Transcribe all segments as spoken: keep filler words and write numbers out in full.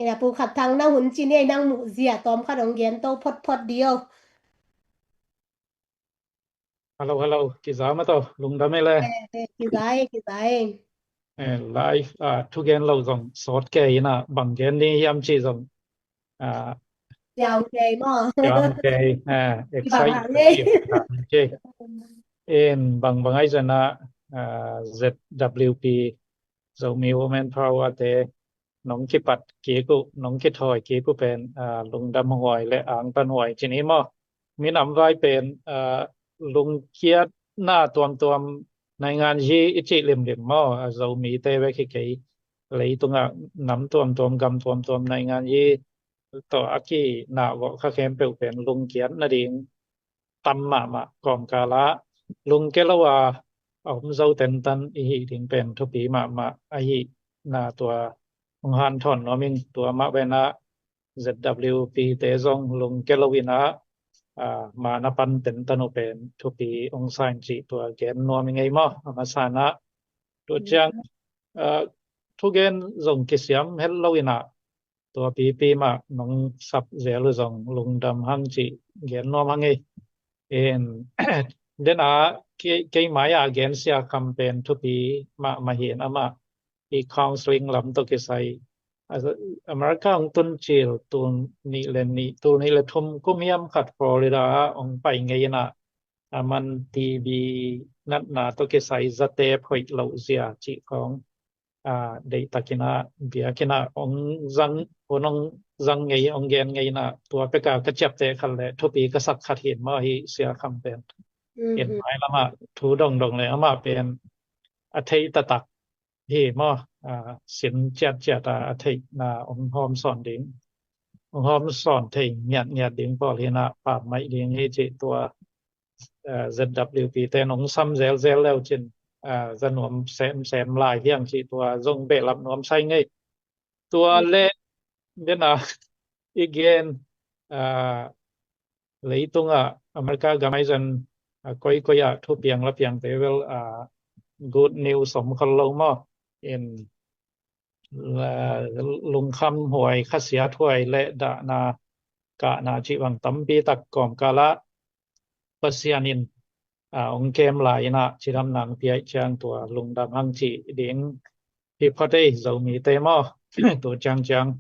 Ina Pu Khat Thang na hun ci ni ei, nang muh zia tawm khat hong gen to photphot dih o. Hello, hello. Kiza mah tawh, lungdam ei le. Eh, eh, kiza ei, kiza ei. Eh, live, ah, thugen lo zong sawt kei ina, bang gen ni hiam ci zong, ah, siam kei maw? Siam kei, ah, excited ci. In bang bang ai zana, ah, Z W P, Zomi Women Power te, nong kipat kik uh, nong kithawi kik uh pen, ah, lungdam huai le angtan huai ci ni maw? Minam vai pen, ah, lungkiatna tuamtuam, naingan yi i cih limlim maw? Ah, Zomite bek hi kei, leitungah nam tuamtuam, gam tuamtuam, naingan yi tawh a kinah vawh kha khempeuh pen lungkiat nading tam mahmah kawmkal ah lungke lo a, a om zo tentan i hih ding pen thupi mahmah ahihna tua hong hanthawn nuam ing. Tua mah bangin ah Z W P te zong lungke lo in ah, ah, man a pan tentan uh pen thupi hong sa ing cih tua gen nuam ing ei maw? A masa in ah, tua ciang, ah, thugen zong kisiam het lo in ah, tua pipi mah nong sap zel uh zong lungdam hang cih gen nuam hang ei. In, den a, kei, kei mai a gen Sia Kham pen thupi mahmah hi in, amah i counseling lam tawh kisai. A, America hong tun cil tul nih le nih, tul nih le thum kum hiam khat Florida ah hong pai ngei in ah, a man T B natna tawh kisai zatep hoih loh zia cih khawng, ah, deihtakin ah, biakinn ah hong zang, hun hong zang ngei, hong gen ngei in ah, tua pek a ka ciapteh khat le thupi ka sak khat hi in maw, hi Sia Kham pen. In mailam ah thu dongdong le amah pen a thei taktak hi maw, ah, sin ciatciat a, a theihna hong hawm sawn ding, hong hawm sawn thei ngiatngiat ding pawl hi in ah, pammaih ding hi cih tua, ah, Z W P te nong sam zelzel le uh cin, ah, za nuam semsem lai hi hang cih tua zong behlap nuam sa ing ei. Tua le, den a, i gen, ah, leitungah America gam ah i zan, ah, koikoi ah thupiang lapiangte bel, ah, good news om khol lo maw? In, ah, lungkham huai, khasiat huai le dahna, kahna cih bang tampi tak kawmkal ah Pasian in, ah, hong kem lai in ah cidamna hong pia ahih ciang tua lungdam hang cih ding hi phot ei, Zomite maw? Tua ciangciang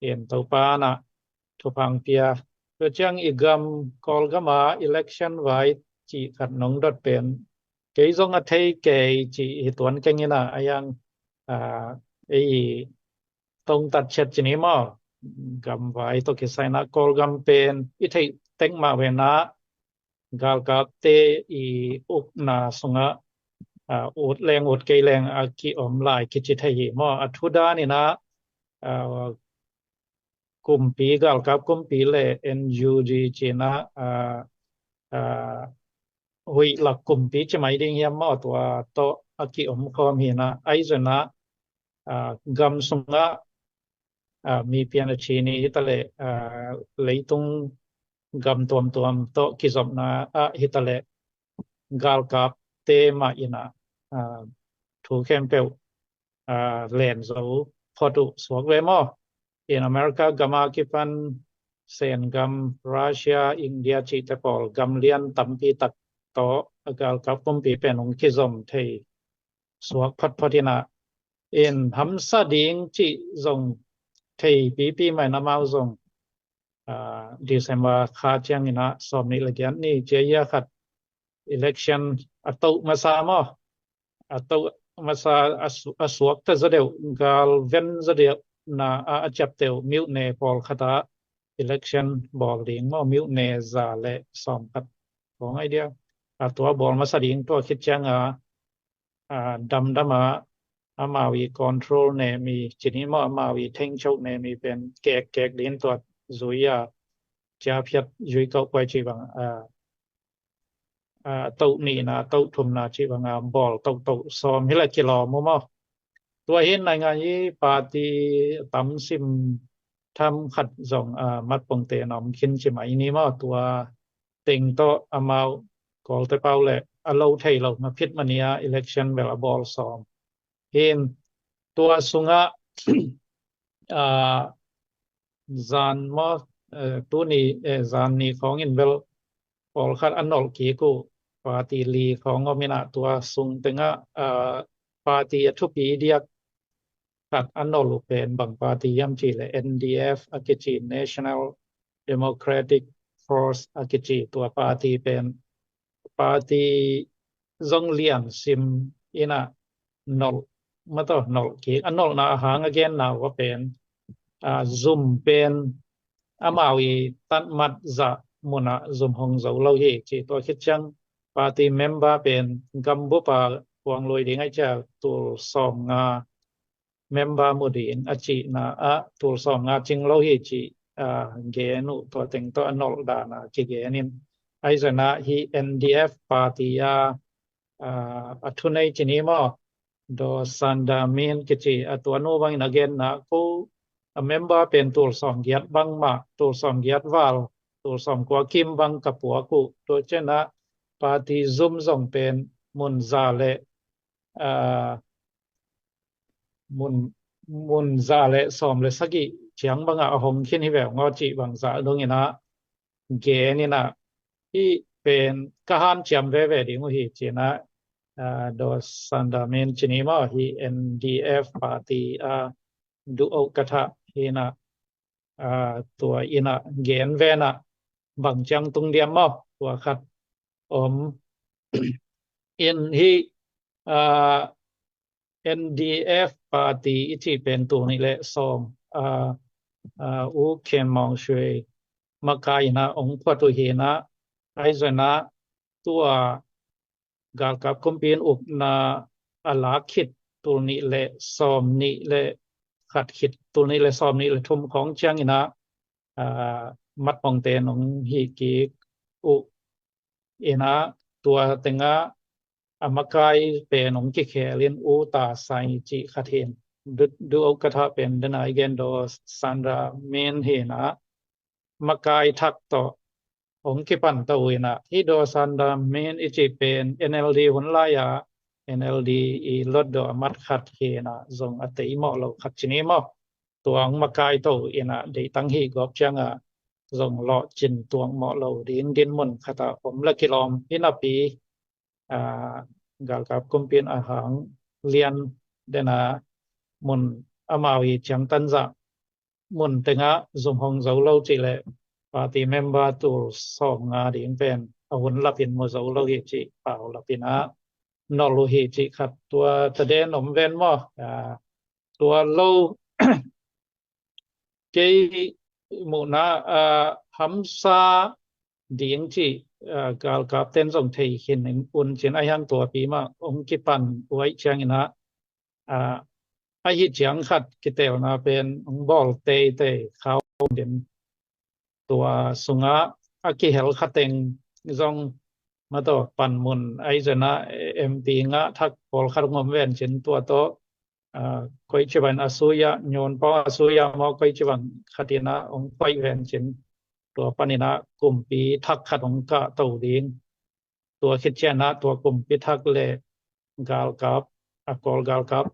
in Topa in ah thupha hong pia. Tua ciang i gam, Kawlgam ah election vai cih khat nong dot pen kei zong a thei kei cih hi tuan keng in ah, a yang, ah, ei tongtat ciat ci ni maw? Gam vai tawh kisai in ah Kawlgam pen i theih tek mah ve in ah, galkapte i ukna sungah, ah, ut leng ut kei leng a kiom lai kici thei hi maw? A thu dan in ah, ah, kumpi, galkap kumpi le N U G ci in ah, ah, ah, huih lak kumpi ci mai ding hiam maw, tua tawh a kiom khawm hi in ah, ahi zongin ah, ah, gam sungah, ah, mi pian a ci ni hi ta leh, ah, leitung gam tuamtuam tawh kizopna ah hi ta leh, galkapte mah in ah, ah, thu khempeuh, ah, len zo phot uh suak ve maw? In America gam a kipan Sen gam, Russia, India cihte pawl gam lian tampi tak tawh a galkap kumpi pen hong kizom thei suak photphot in ah, in hamsa ding cih zong thei pipi mah in amau zong, ah, December kha ciangin ah sawm nih le giat ni, cia ia khat election a toh masa maw? A toh masa a su-, a suakta zaw deuh, gal ven zaw deuh na a, a ciapteuh Myo Ne pawlkhat ah election bawl ding maw, Myo Ne za le sawmkhat khawng ai dia. A tua bawl masa ding, tua khit ciang a, a, damdam a, amau i control ne mi ci ni maw, amau i thengchoh ne mi pen kekkek ding tua zui a, ciaphiat zui kauh kuai ci bang a, a, toh nihna, toh thumna ci bang a bawl tohtoh sawm hi leh kilawm uh maw? Tua hi in naingan i party tam sim tham khat zong, a, matpongte na om khin ci mai ni maw? Tua teng tawh amau Kawlte pau le a lo thei lo, maphit mania election bel a bawl sawm hi in, tua sungah, a, zan maw, eh, tuni, eh, zan ni khawng in bel pawlkhat a nolh kik uh party li khawng om in ah, tua sung tengah, ah, party a thupi diak khat a nolh uh pen bang party hiam cih leh N D F a kici, National Democratic Force a kici, tua party pen party zong lian sim in ah nolh, mataw, nolh kik. A nolhna a hang a genna uh a pen, ah, zum pen amau i tatmat zah mun ah zum hong zo lo hi ci. Tua khit ciang party member pen gambup a kuang lui ding ahih ciang tul sawmnga member mu ding a cihna ah tul sawmnga cing lo hi ci, ah, gen uh. Tua teng tawh a nolh dan a kigen in, ahi zongin ah hih N D F party a, ah, a thunei ci ni maw, Daw Sanda Min kici, a tua nu bangin a genna, ko a member pen tul sawmgiat bang mah, tul sawmgiat val, tul sawmkua kim bang ka puak uh. Tua ciang ah party zum zong pen mun za le, ah, mun, mun za le sawm le sagih ciang bang ah a hong khin hi veu ngaw cih bang zah dongin ah gen in ah, hih pen ka hanciam veve ding uh hi ci-in ah, ah, Daw Sanda Min ci ni maw, hih N D F party a duh uh ka thah hi in ah, ah, tua in ah gen ven ah bang ciang tung diam maw, tua khat om in. Hih, ah, N D F party i cih pen tul nih le sawm, ah, ah, U Khin Maung Swe makai in ah hong phuat uh hi in ah, ahi zongin ah tua galkap kumpi in upna a lak khit tul nih le sawm nih le khat khit, tul nih le sawm nih le thum khawng ciangin ah, ah, mat hong ten hong hih kik uh in ah, tua teng ah a makai pen hong kikhel in U Tha Sai cih khat hi in, duh, duh uh ka thah pen den a i gen Daw Sanda Min hi in ah, makai thak tawh hong kipan to uh in ah, hih Daw Sanda Min i cih pen N L D hun lai ah N L D i hlutdaw a mat khat hi in ah, zong a tei mawh lo khat ci ni maw. Tua hong makai to uh in ah, deih tang hih gawp ciang ah zong lawhcin tuak mawh lo ding dinmun khat ah om la kilawm hi napi, ah, galkap kumpi in a hang lian den a mun amau i ciangtan zah mun teng ah zum hong zo lo cih leh party member tul sawmnga ding pen a hun lap in mu zo lo hi cih paulap in ah nolh uh hi cih khat. Tua taden om ven maw, ah, tua lo kei muhna, ah, hamsa ding cih, ah, galkap ten zong thei khin un ci-in, ahi hang tuapi mah hong kipan uh ahih ciangin ah, ah, ahi ciang khat kitelna pen hong bawl teitei khau din, tua sungah a kihel kha teng zong mataw panmun ahi zongin ah M P ngah thak pawlkhat hong om ven ci-in, tua tawh, ah, koici bangin a sui ah, nyun pawng a sui ah maw, koici bang khat in ah hong koih ven ci-in, tua panin ah kumpi thak khat hong kah to ding. Tua khit ciang ah tua kumpi thak le galkap, a Kawl galkap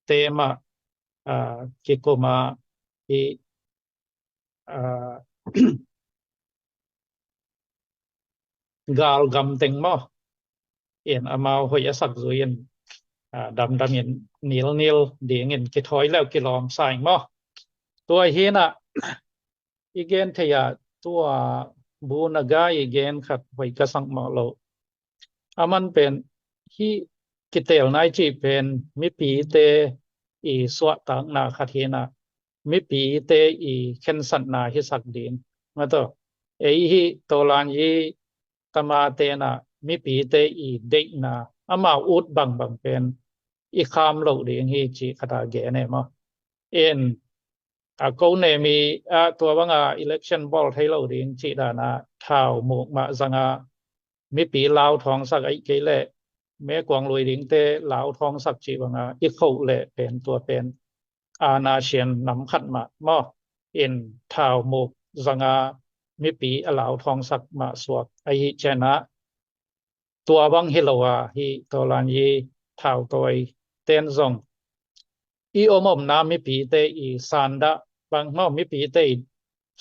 te mah, ah, kikum ah, hih, ah, galgam teng maw, in amau hoih a sak zui in, ah, damdam in, nilnil ding in kithawi le uh kilawm sa ing maw. Tua hi in ah i gen thei ah, tua Bu Naga i gen khat hoih ka sak mawh lo. Aman pen hih kitelna i cih pen mipite i suahtakna khat hi in ah, mipite i khensatna hisak ding. Mataw, ei hih Tawlanyi tamate in ah mipite i deihna, amau ut bangbang pen i kham loh ding hi cih khat a gen e maw. In, a, ko nem i, a, tua bang a election bawl thei lo ding cih dan a thau muk mah zang a mipi lauthawngsak ahih kei leh meikuang lui dingte lauthawngsak cih bang a i khoh leh pen tua pen aana sian nam khat mah maw. In, thau muk zang a mipi a lauthawngsak mah suak ahih ciang ah, tua bang hi lo a, hih Tawlanyi thautawi ten zong i om omna mipite i sandah bang maw, mipite i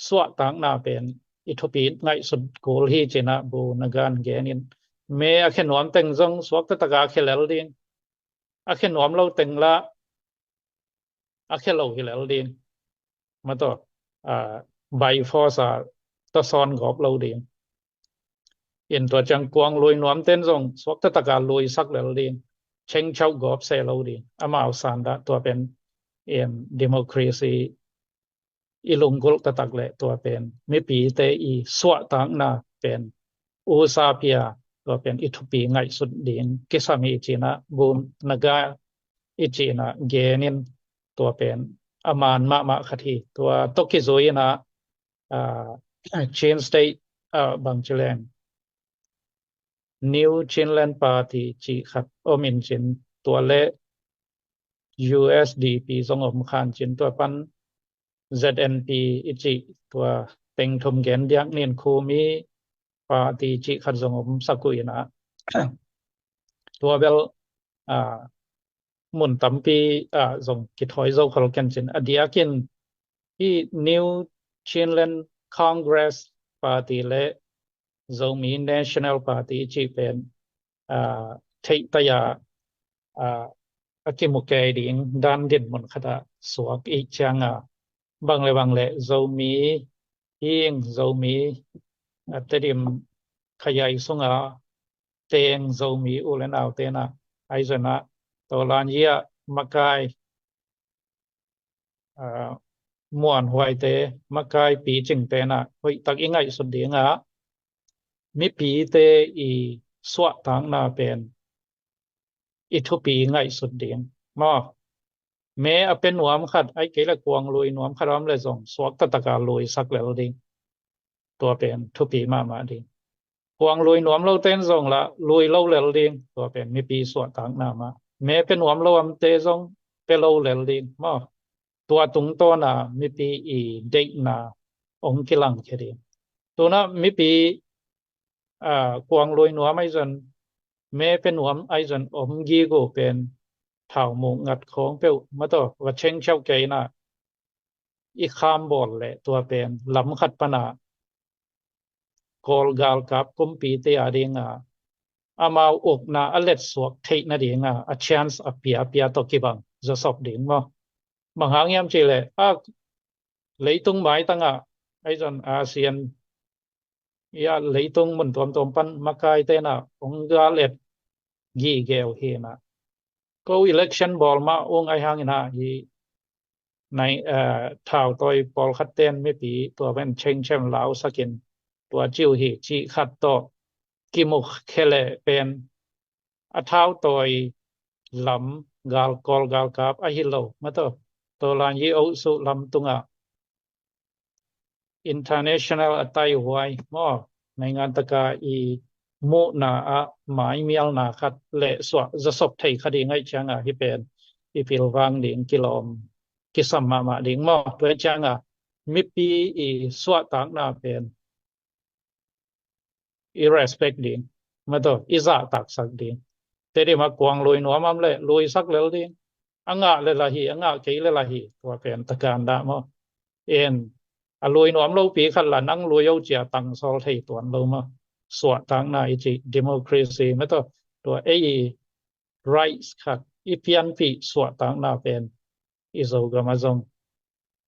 suahtakna pen i thupi ngaihsut kul hi ci-in ah Bu Naga in gen in, me a khia nuam teng zong suak taktak a khia lel ding, a khia nuam lo teng la a khia lo hi lel ding, maw taw, a, by force a tawsawn gawp lo ding. In tua ciang kuang lui nuam ten zong suak taktak a lui sak lel ding, chengchau gawp se lo ding, amau san dah tua pen, em, democracy i lunggulh taktak le tua pen mipite i suahtakna pen usa pia, tua pen i thupi ngaihsut ding kisam hi ci-in ah Bu Naga i ci-in ah gen in, tua pen a man mahmah khat hi. Tua tawh kizui in ah, ah, Chin State, ah, bang ci leng New Chinland Party cih khat om in cin, tua le U S D P zong om khan cin, tua pan Z N P i cih, tua teng thum gen diak nin Khumi Party cih khat zong om sak uh in ah, tua bel, ah, mun tampi ah zong kithawi zo khol ken cin, a diakin i New Chinland Congress Party le Zomi National Party cih pen, ah, theih taya, ah, a kimu kei ding dan dinmun khat ah suak i ciang a, bang le bang le Zomi hing, Zomi, ah, Tedim khayaing sunga teng Zomi u le nau ten ah, ahi zong ah, tawlan yi ah makai, ah, muanhuaite, makai picing ten ah hoih tak i ngaihsut ding ah, mipite i suahtakna pen i thupi ngaihsut ding, maw. Me a pia nuam khat, ahih kei le kuang lui nuam khat om le zong suak taktak a lui sak lel ding, tua pen thupi mahmah ding. Kuang lui nuam lo ten zong la lui lo lel ding, tua pen mipi suahtakna mah. Me pia nuam lo omte zong pia lo lel ding, maw. Tua tungtawn a mipi i deihna hong kilangkhia ding. Tu-in ah mipi, ah, kuang lui nuam ahi zong, me pia nuam ahi zong om gige pen thau muk ngat khawng peuh, maw taw, va chengchau kei in ah, i kham bawl le tua pen lam khat pan ah Kawl galkap kumpite a ding a, amau ukna a letsuak theih nading a, a chance a pia pia tawh kibang zawsop ding, maw. Bang hang hiam cih le, a, leitung maitang ah, ahi zong ASEAN, ya, leitung mun tuamtuam pan makai ten ah hong gal et gige uh hi in ah, ko election bawl mah ung ahi hang in ah, hi nai, eh, thautawi pawlkhat ten mipi tua pen chengchem lausak in tua ci uh hi cih khat tawh kimu khia le pen a thautawi lam, gal, Kawl galkap ahi lo, maw taw, tawlan yi oh suh lam tungah international a taihuai, maw, naingan taka i muhna ah maimialna khat le suah zawsop thei kha ding ahih ciang a, hih pen i pilvang ding kilawm kisam mahmah ding, maw. Tua ciang a mipi i suahtakna pen i respect ding, maw taw, i zahtaksak ding. Tedim ah kuang lui nuam om le lui sak lel ding. A ngah le la hi, a ngah kei le la hi, tua pen takan dah, maw. En, a lui nuam lopi khat la nang lui o ci a tangsawl thei tuan lo, maw. Suahtakna i cih democracy, maw taw, tua ei i rights khat i pianpih suahtakna pen i Zogam ah zong,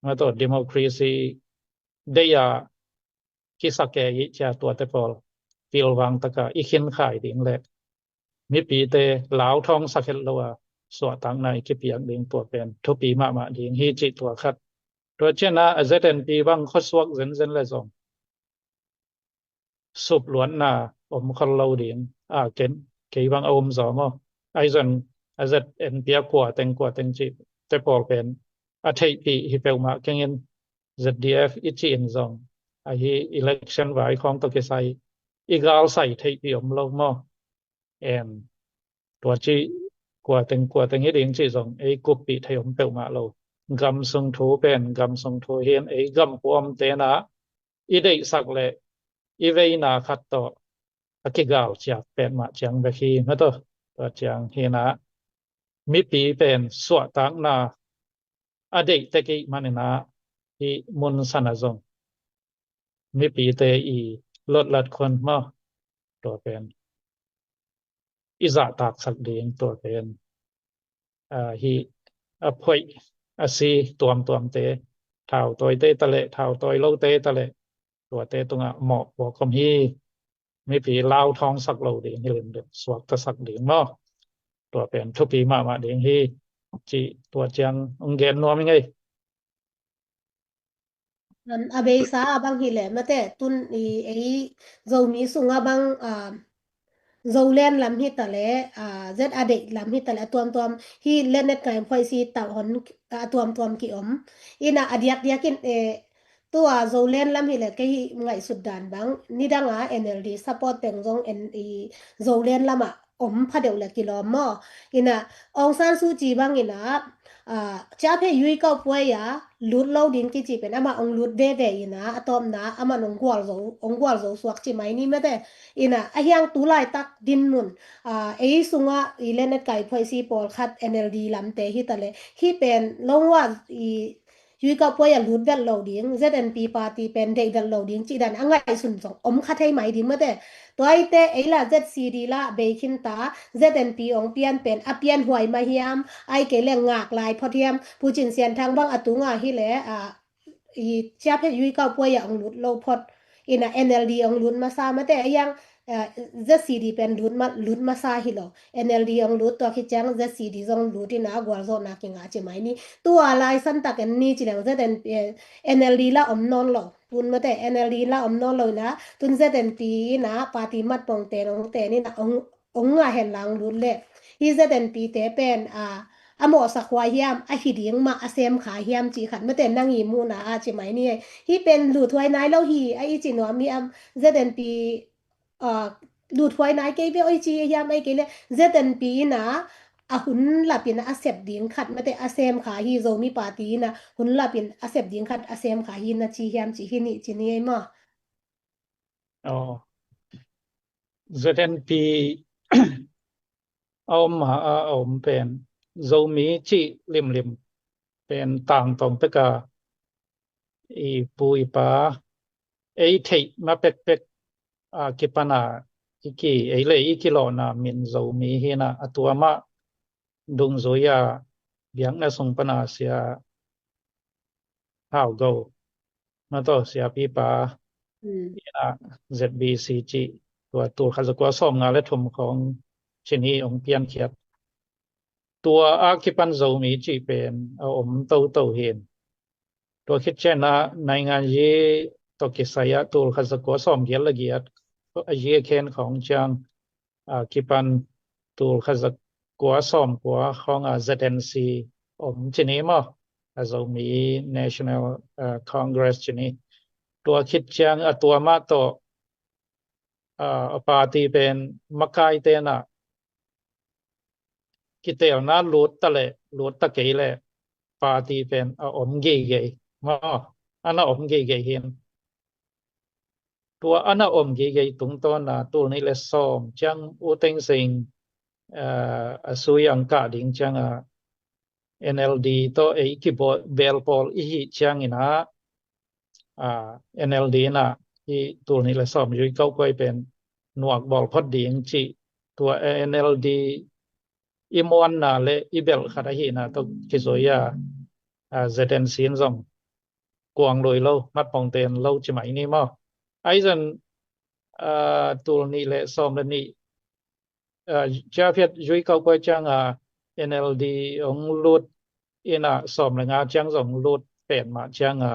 maw taw, democracy deih a kisa kei i ci a, tuate pawl pilvang taka i khinkhai ding le mipite lauthawng sak het lo a suahtakna i kipiak ding, tua pen thupi mahmah ding hi cih tua khat. Tua ciang a, a Z N P bang khuasuak zenzen le zong supluatna om khol lo ding, a, ken, kei bang a um zaw, maw. Ahi zong a Z N P a kua teng kua teng cihte pawl pen a theihpih hi peuhmah keng in, Z D F i cih in zong ahi, election vai khawng tawh kisai i galsai theihpih om lo, maw. Em, tua cih kua teng kua teng hi ding cih zong ei kuppih thei om peuhmah lo. Gam sung thu pen gam sung thu hi in, ei gam puamte na i deihsak le i veina khat tawh a kigal ciat petmah ciang bek hi, maw taw. Tua ciang hi in ah, mipi pen suahtakna a deih tek ih manin ah, hih mun sanah zong mipite i lotlat khon maw, tua pen i zahtaksak ding, tua pen hih a phoih a si tuamtuamte, thautawite taleh thautawi lote taleh, tuate tungah mawhpuak om hi. Mipi lauthawngsak lo ding hi limlim, suaktasak ding maw, tua pen thupi mahmah ding hi, cih tua ciang hong gen nuam ing ei. A beisa a bang hileh mate, tun i ei Zomi sungah bang, Zoland lam hitaleh, Z a deih lam hitaleh, a tuamtuam hi, Lenet Ngai Phoisi tauh hon a tuamtuam ki-om. Ina a diakdiak in, tua Zoland lam hileh kei hih ngaihsut dan bang nidanga NLD support teng zong en i Zoland lamah om phadeuh le kilawm maw. Ina Aung San Suu Kyi bang ina, ciaphe yui kauh puai a lut lo ding kici pen amah ong lut veve ina, a tawpna aman ong gual zo, ong gual zo suak ci mai ni mate. Ina a hiang tu laitak dinmun, ei sungah i Lenet Ngai Phoisi pawlkhat NLD lamte hitaleh hih pen longwa i yui kauh puai a lut vet lo ding, ZNP party pen deih vet lo ding cih dan a ngaihsun zong om kha thei mai ding mate. Tua ite ei la ZCD la bei khinta, ZNP ong pian pen a pian huai mah hiam, ai kei le ngak lai phot hiam, Pu Cin Sian Thang bang a tunga hileh i ciaphe yui kauh puai a ong lut lo phot. Ina NLD ong lut masa mate, a hiang ZCD pen lut masa hi lo. NLD ong lut, tua khit ciang ZCD zong lut ina gualzawhna kinga ci mai ni. Tua lai santak en ni ci leng ZNP, NLD la om nawn lo. Tun mate NLD la om nawn lo ina, tun ZNP ina party matpong ten ong ten ina ong ngah hen lang lut leh, hi ZNP te pen a mawhsak huai hiam, a hi ding mah a sem kha hiam cih khat mate, nang i muhna a ci mai ni. Hih pen lut huai nai lo hi a i ci nuam hiam, ZNP lut huai nai kei ve oi ci hiam, ai kei le ZNP ina a hun lapin a sep ding khat mate a sem kha hi, Zomi party ina hun lapin a sep ding khat a sem kha hi na ci hiam, ci hi ni ci ni ei maw. ZNP a om a, a om pen Zomi cih limlim pen tangtong peka i pu i pa ei theih ma pekpek a kipana i ki, ei le i kilawhna min Zomi hina, a tua mah dungzui a biakna sung pana sia Hau Go, na tawh siapipa ina ZBC cih tua tul khat zakua sawmnga le thum khawng cini ong piankhiat. Tua a kipan Zomi cih pen a om toto hin. Tua khit ciangin naingan yi tawh kisai ah tul khat zakua sawmgiat le giat a yi a khen khawng ciang a kipan tul khat zakua sawmkua khawng a ZNC om cini maw, a Zomi National Congress cini. Tua khit ciang a tua mah tawh a party pen makai tena kitelna lut ta le lut ta kei le party pen a om geigei maw, ana om geigei hin. Tua ana om geigei tungtawna tul nih le sawm ciang U Thein Sein a sui ang kah ding ciang a NLD tawh ei kibel pawl i hih ciangin a NLD ina i tul nih le sawm yui kauh kuai pen nuak bawl phot ding cih, tua NLD i muanna le i belh khat ahihna tawh kizui a ZNC in zong kuang lui lo, matpong ten lo ci mai ni maw. Aizan tul nih le sawm le nih ciaphiat yui kauh kuai ciang a NLD ong lut ina sawm le nga ciang zong lut pen mah ciang a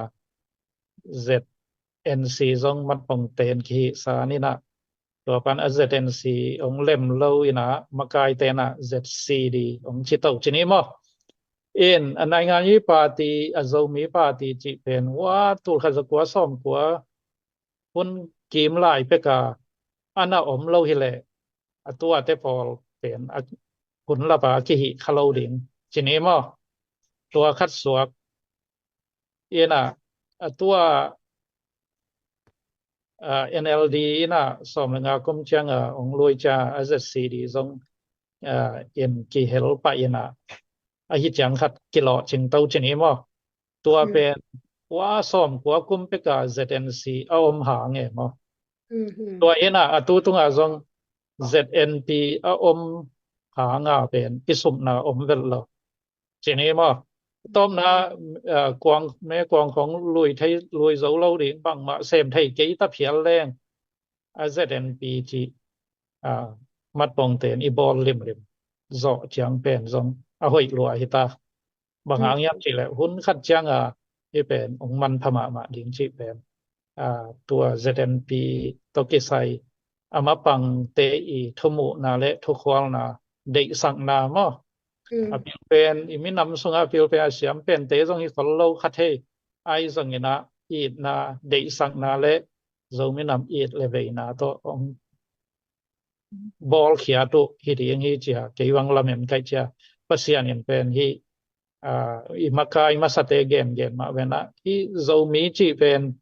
ZNC zong matpong ten kihihsa nina. Tua pan a ZNC ong lem lo ina makai tena ZCD ong ci to cini maw. In a naingan yi party, a Zomi party cih pen wa tul khat zakua sawmkua hun kim lai peka ana om lo hi le a tuate pawl pen a hun lapa kihih kha lo ding cini maw. Tua khat suak ina a tua NLD ina sawm le nga kum ciang a ong lui cia a ZCD zong in kihel pah ina a hi ciang khat kilawh cing to cini maw. Tua pen kua sawm kua kum peka Z N C a om hang e maw. Mhm. Tua ina a tu tunga zong Z N P a om hanga pen i supna om vet lo. Cini maw. Tawpna, ah, kuang, me kuang khong lui thei, lui zo lo ding bangmah sem thei kei ta phial leng a Z N P ci, ah, matpongten i bawl limlim zawh ciang pen zong a hoih lua hi ta. Bang hang hiam cih leh hun khat cianga hih pen hong manpha mahmah ding cih pen, ah, tua Z N P tawh kisai a mapangte i thumuhna le thukhualna, deihsakna maw. Mm. A pil pen i minam sunga a pil pen a siam pente zong hi khol lo kha thei. Ahi zongin ah itna, deihsakna le Zo minam it le veina tawh hong bawlkhiat uh hi ding hi cia, kei bang lamen kaih cia. Pasian in pen hih, ah, i makai masate gengen mah venah hih Zomi cih pen,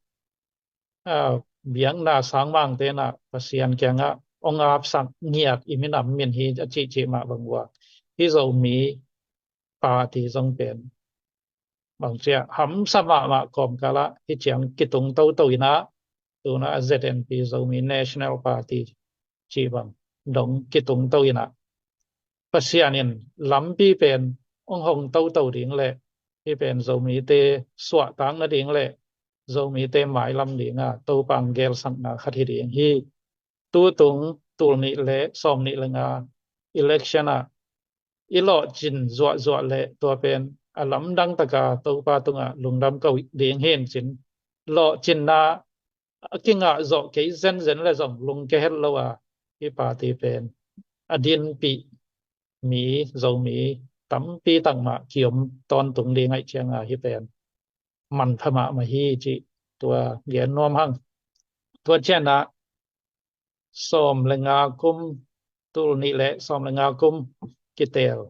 ah, biakna sangmangte nah Pasian kiangah hong apsak ngiat i minam min hi a cihcih mah bang uh a, hih Zomi party zong pen bang cia hamsa mahmah kawmkalah hih ciang kitung toto inah, tunah a Z N P Zomi National Party cih bang dong kitung to inah, Pasian in lampi pen hong hong toto ding le hih pen Zomite suahtak nading le Zomite mailam dinga Topa hong gelsakna khat hi ding hi. Tutung tul nih le sawm nih le nga election ah i lawhcin zuahzuah le tua pen a lamdang taka Topa tungah lungdam ko ding hi in cin, lawhcinna a kingah zawh kei zenzen le zong lungke het lo a, hih party pen a dinpih mi, Zomi tampi tak mah kiom tawntung ding ahih cianga hih pen manpha mahmah hi cih tua gen nuam hang. Tua cianah sawm le nga kum, tul nih le sawm le nga kum kiteel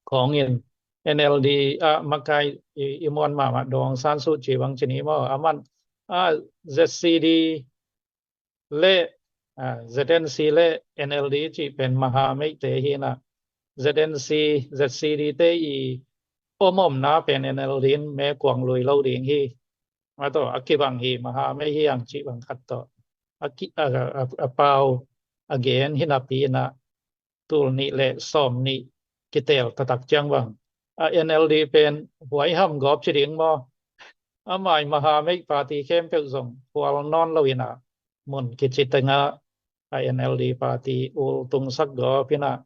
khawngin N L D ah makai i, i muan mahmah Daw Aung San Suu Kyi bang cini maw, aman, ah, Z C D le, ah, Z N C le N L D cih pen maha meihte hinah, Z N C, Z C D te i om omna pen N L D in me kuang lui lo ding hi. Mah tawh a kibang hi, maha mei hi ang cih bang khat tawh a ki, a, a, a pau a gen hi napi inah tul nih le sawm nih kiteel taktak ciang bang a N L D pen huaiham gawp ci ding maw. A mai maha mei party khempeuh zong hual nawn lo inah mun kici tengah a N L D party ul tungsak gawp inah,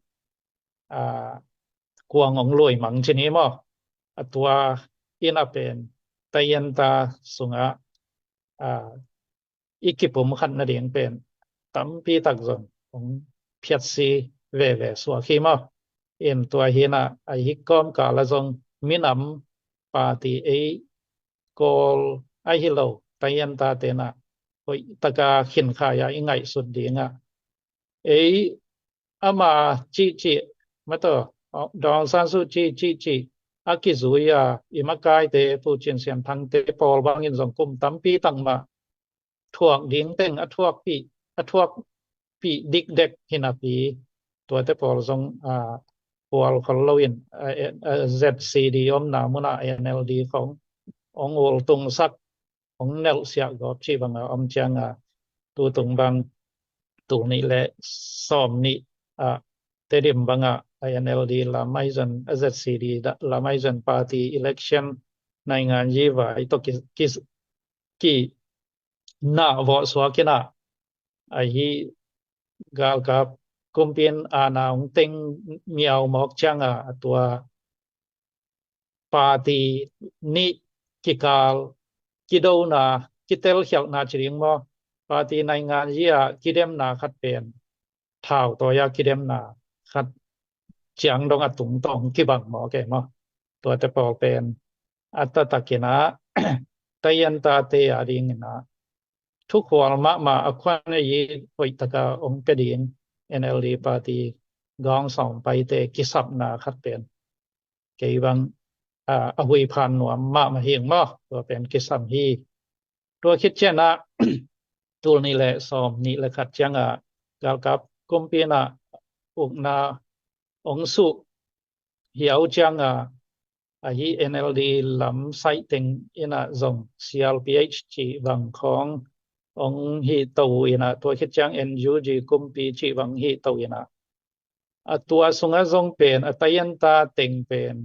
ah, kuang hong lui mang cini maw. A tua inah pen tayenta sungah, ah, i kipum khat nading pen tampi tak zong hong phiatsi veve suak hi maw. In tua hinah a hih kawmkal ah zong minam party ei kawl ahi lo tayenta tenah hoih taka khinkhai ah i ngaihsut dingah ei ama cihcih, mah tawh Daw Aung San Suu Kyi cihcih a kizui a i makaite Pu Cin Sian Thangte pawl bangin zong kum tampi tak mah thuak ding teng a thuakpih, a thuakpih dikdek hi napi tuate pawl zong, ah, hual khol loin, ah, eh, ah, Z C D omna munah N L D khong hong ul tungsak hong nelhsiah gawp cih banga om cianga tutung bang tul nih le sawm nih ah Tedim bangah a N L D lam ahi zon a Z C D lam ahi zon party election naingan yi vai tawh ki, ki, ki nah vawh suak inah ahi galkap kumpi in aana hong teng miau mawk cianga a tua party nih kikal kidona, kitelkhialhna ci ding maw, party naingan yi a kidemna khat pen thau tawi a kidemna khat ciang dong a tungtawng kibang mawk e maw. Tuate pawl pen a taktak inah tayenta te a ding inah thukhual mahmah a khuan ei hoih taka hong pia ding N L D party gawng sawm paite kisapna khat pen kei bang, ah, a huiphan nuam mahmah hing maw, tua pen kisam hi. Tua khit cianah tul nih le sawm nih le khat ciangah galkap kumpi inah ukna hong suh hiau ciangah, ahi NLD lam saih teng in ah zong CRPH cih bang khawng hong hih to in ah, tua khit ciang NUG kumpi cih bang hih to in ah, a tua sungah zong pen a tayanta teng pen,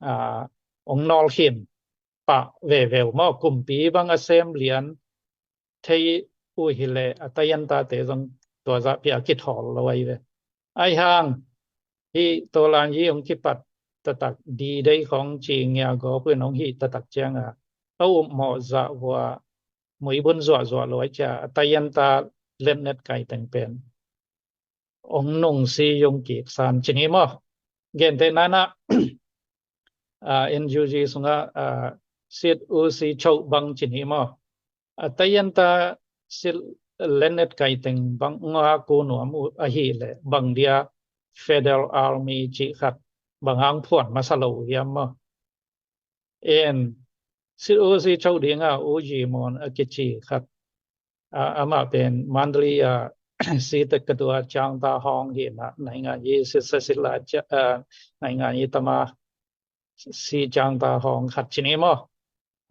a, hong nawlkhin pah veve uh maw, kumpi bang a sem lian thei uh hileh a tayantate zong tua zah pia kithawl lo ahi ve. Ahi hang hih Tolan Yi hong kipat taktak, D-Day khawng ci ngia gawp uh in hong hih taktak ciang a, a upmawh zah vua muibun zuahzuah lo ahi cia, a tayanta letnet kai teng pen hong nungsi yung kik san ci ni maw. Gentehna in ah, a, NUG sungah, a, Sit U Si Cho bang ci ni maw. A tayanta sit letnet kai teng bang nga ku nuam uh ahih leh bang dia Federal Army cih khat bang hang phuan masa lo uh hiam maw. En, Sit U Si Cho ding a U Yi Mon a kici khat, a, amah pen Mandalay a si tek ka tua Ciang Ta Hong hi na, naingan yi sit sa sit la cia, a, naingan yi tama si Ciang Ta Hong khat ci ni maw.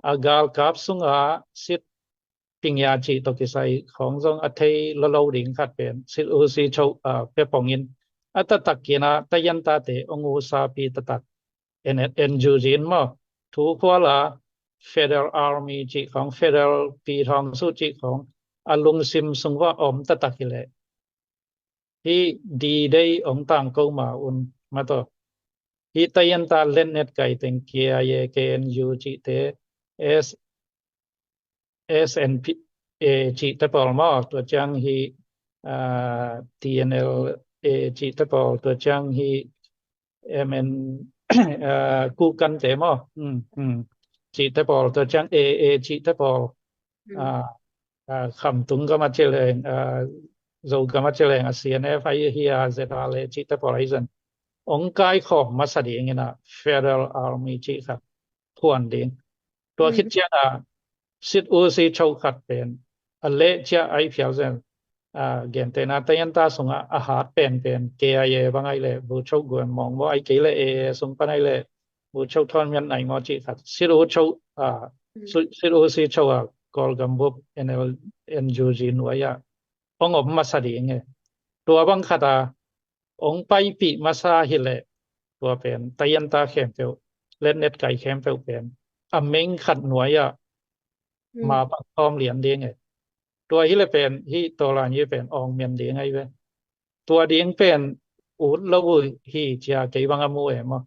A galkap sungah sit pingia cih tawh kisai khawng zong a thei lolo ding khat pen Sit U Si Cho, a, pia pongin a taktak in ah tayantate hong usapi taktak en, NUG in maw, thu khual a Federal Army cih khawng, Federal pi thawng su cih khawng a lungsim sung vah om taktak hileh hih D-Day hong tang ko ma un mataw. Hih tayanta letnet kai teng KIA, KNU cihte, S, SNPA cihte pawl maw, tua ciang hih, a, TNLA cihte pawl, tua ciang hih MN, a, Kukante maw, hmm, hmm, cihte pawl, tua ciang AA cihte pawl, a, a, Khamtung gam a ci leng, a, Zogam a ci leng a CNF ahi hi a, ZRA cihte pawl ahi zong hong kaikhawm masa ding in ah Federal Army cih khat phuan ding. Tua khit ciang a Sit U Si Cho khat pen a leh ciah ahi phial zen, a, gentehna tayanta sungah a hat penpen KIA bang ahi leh Vu Cho Guan Mawng maw, ahi kei leh AA sung pan ahi leh Vu Cho Thawn Mian Naing maw cih khat, Sit U Cho, a, Sit U Si Cho a Kawlgam bup NL, NUG nuai ah hong om masa ding e. Tua bang khat a hong paipih masa hileh tua pen tayanta khempeuh, letnet kai khempeuh pen a meng khat nuai ah ma bang khawm lian ding e. Tua hileh pen hih Tolan Yi pen awng mian ding ahi ve. Tua ding pen ut lo uh hi cia kei bang a mu e maw.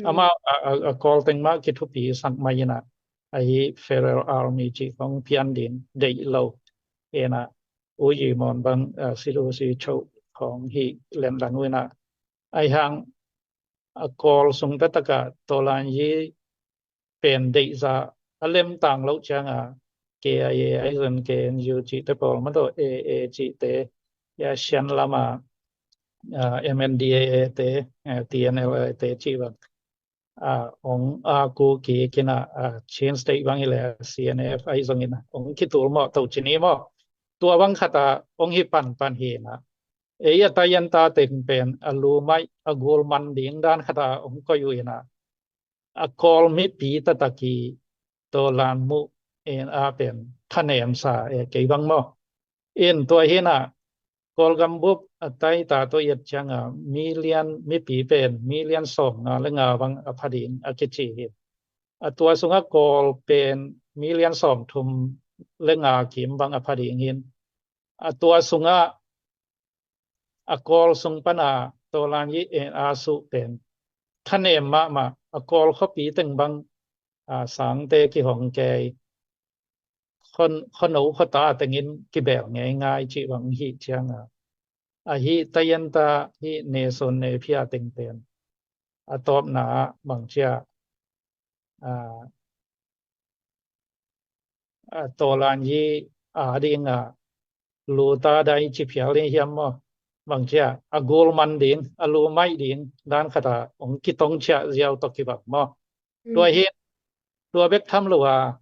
Amau a, a, a Kawl teng mah kithupi sak mai in ah, ahi Federal Army cih khawng pian ding deih lo. En ah U Yi Mon bang, a, Sit U Si Cho khawng hih lemlang uh in ah, ahi hang a Kawl sung taktak ah Tolan Yi pen deihzah a lemtang loh ciang a KIA ahi zong KNU cihte pawl mataw, AA cihte, ya Shan lam a, a, MNDAA te, a, TNLA te cih bang, a, hong a ku kik in ah, a, Chin State bang hi leh CNF ahi zong in ah hong kitul mawh to ci ni maw. Tua bang khat a hong hi panpan hi in ah, ei a tayanta teng pen a lu maih a gul man ding dan khat a hong koih uh in ah, a Kawl mipi taktak i Tolan muh en a pen thanemsa e kei bang maw. En tua hi in ah Kawlgam bup a taita tawh i et ciang a million, mipi pen million sawmnga le nga bang a pha ding a kici hi. A tua sungah Kawl pen million sawmthum le nga kim bang a pha ding hi in, a tua sungah a Kawl sung pan a Tolan Yi en a suh pen thanem mahmah, a Kawl khuapi teng bang, a, sangte kihong kei, khuano khuata teng in kibel ngeingai cih bang hi ciang a, ahi tayanta hih neson nephia teng pen a tawpna ah bang cia, a, a, Tolan Yi a ding a lu ta dai ci phial ding hiam maw. Bang cia a gul man ding, a lu maih ding dan khat a hong kitong ciah ziau tawh kibang maw. Tua hi, tua bek tham lo a,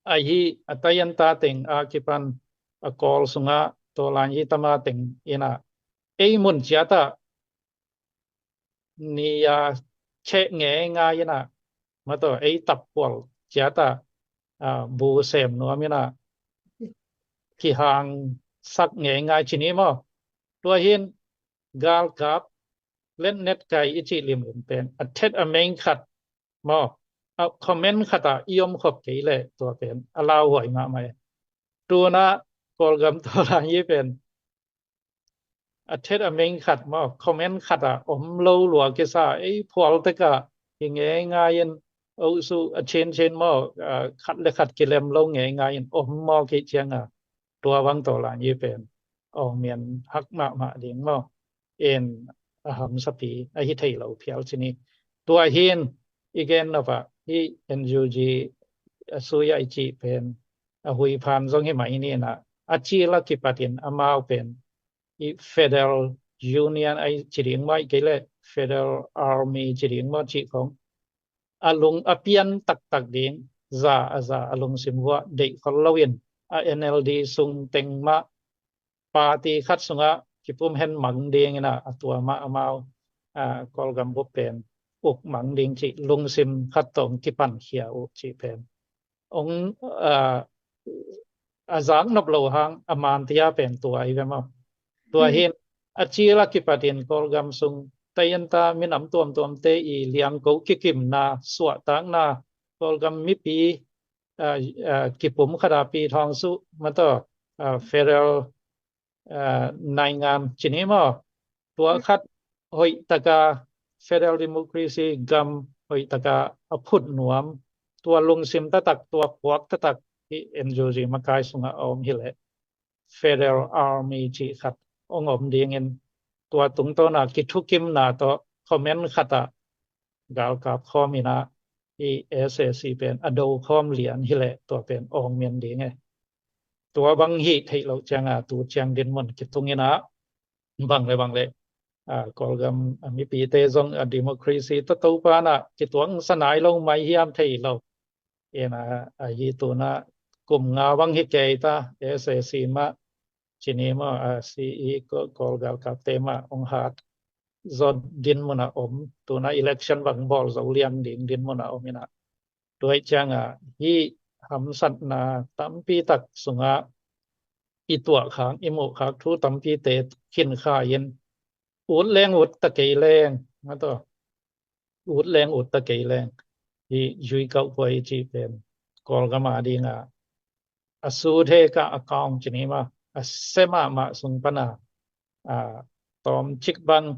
ahi a tayanta teng a kipan a Kawl sungah Tolan Yi tama teng in ah ei mun ciat ah ni a cheh ngeingai in ah, mataw, ei tapkual ciat ah, a, bu sem nuam in ah, kihangsak ngeingai ci ni maw. Tua hi in galkap letnet kai i cih limlim pen a thet a meng khat maw, a comment khat ah i om khop kei leh tua pen a lauhuai mahmah e. Tu in ah Kawlgam tawlan hi pen a thet a meng khat maw, comment khat ah om lo lua kisa, ei phual tek ah hi ngeingai in, oh su a chin chin maw, a, khat le khat kilem lo ngeingai in om maw kei ciang a, tua bang tawlan hi pen awng mian hak mahmah ding maw. In a hamsapi a hi thei lo phial ci ni. Tua hi in i gen nop ah hi N U G a sui ah i cih pen a huiphan zong hi mai ni in ah, a cil a kipat in amau pen i Federal Union a ci ding maw, ahih kei leh Federal Army ci ding maw cih khong, a lung a pian taktak ding, za a za a lungsim vuah deih khol lo in, a N L D sung teng mah party khat sungah kipum hen mang ding in ah, a tua mah amau, a, Kawlgam bup pen uk mang ding cih lungsim khat tawh kipankhia uh cih pen ong, a, a zak nop lo hang a mantia pen tua hi ve maw. Tua hi in a cil a kipat in Kawlgam sung taian ta minam tuamtuamte i liangko kikimna, suahtakna, Kawlgam mipi, a, a, kipum khat a pi thawng su mataw, a, federal, a, naingan ci ni maw. Tua khat hoih taka federal democracy gam hoih taka a phut nuam, tua lungsim taktak, tua puak taktak hi N U G makai sungah a om hi leh Federal Army cih khat ong om ding in, tua tungtawn a kithukimna tawh comment khat ah galkap khawm in ah, i S A C pen a do khawm lian hi leh tua pen awng mian ding e. Tua bang hi theih loh ciang a, tu ciang dinmun kitung in ah, bang le bang le, a, Kawlgam a mipite zong a democracy tawh Topa in ah kituang sa nai lo mai hiam thei lo. In ah, a hi tu in ah kum nga bang hi kei ta, S A C mah ci ni maw, a, C E Kawl, Kawl galkapte mah ong hat zaw dinmun a om, tu in ah election bang bawl zo liang ding dinmun a om in ah. Tua hi ciang a, hih hamsatna tampi tak sungah i tuahkhak, i muhkhak thu tampite khin kha in, ut leng ut ta kei leng, mataw, ut leng ut ta kei leng, hih Zui Kauh Puai i cih pen Kawlgam a ding a, a sut he ka account ci ni maw, a se mahmah sung pan a, a, tawmcik bang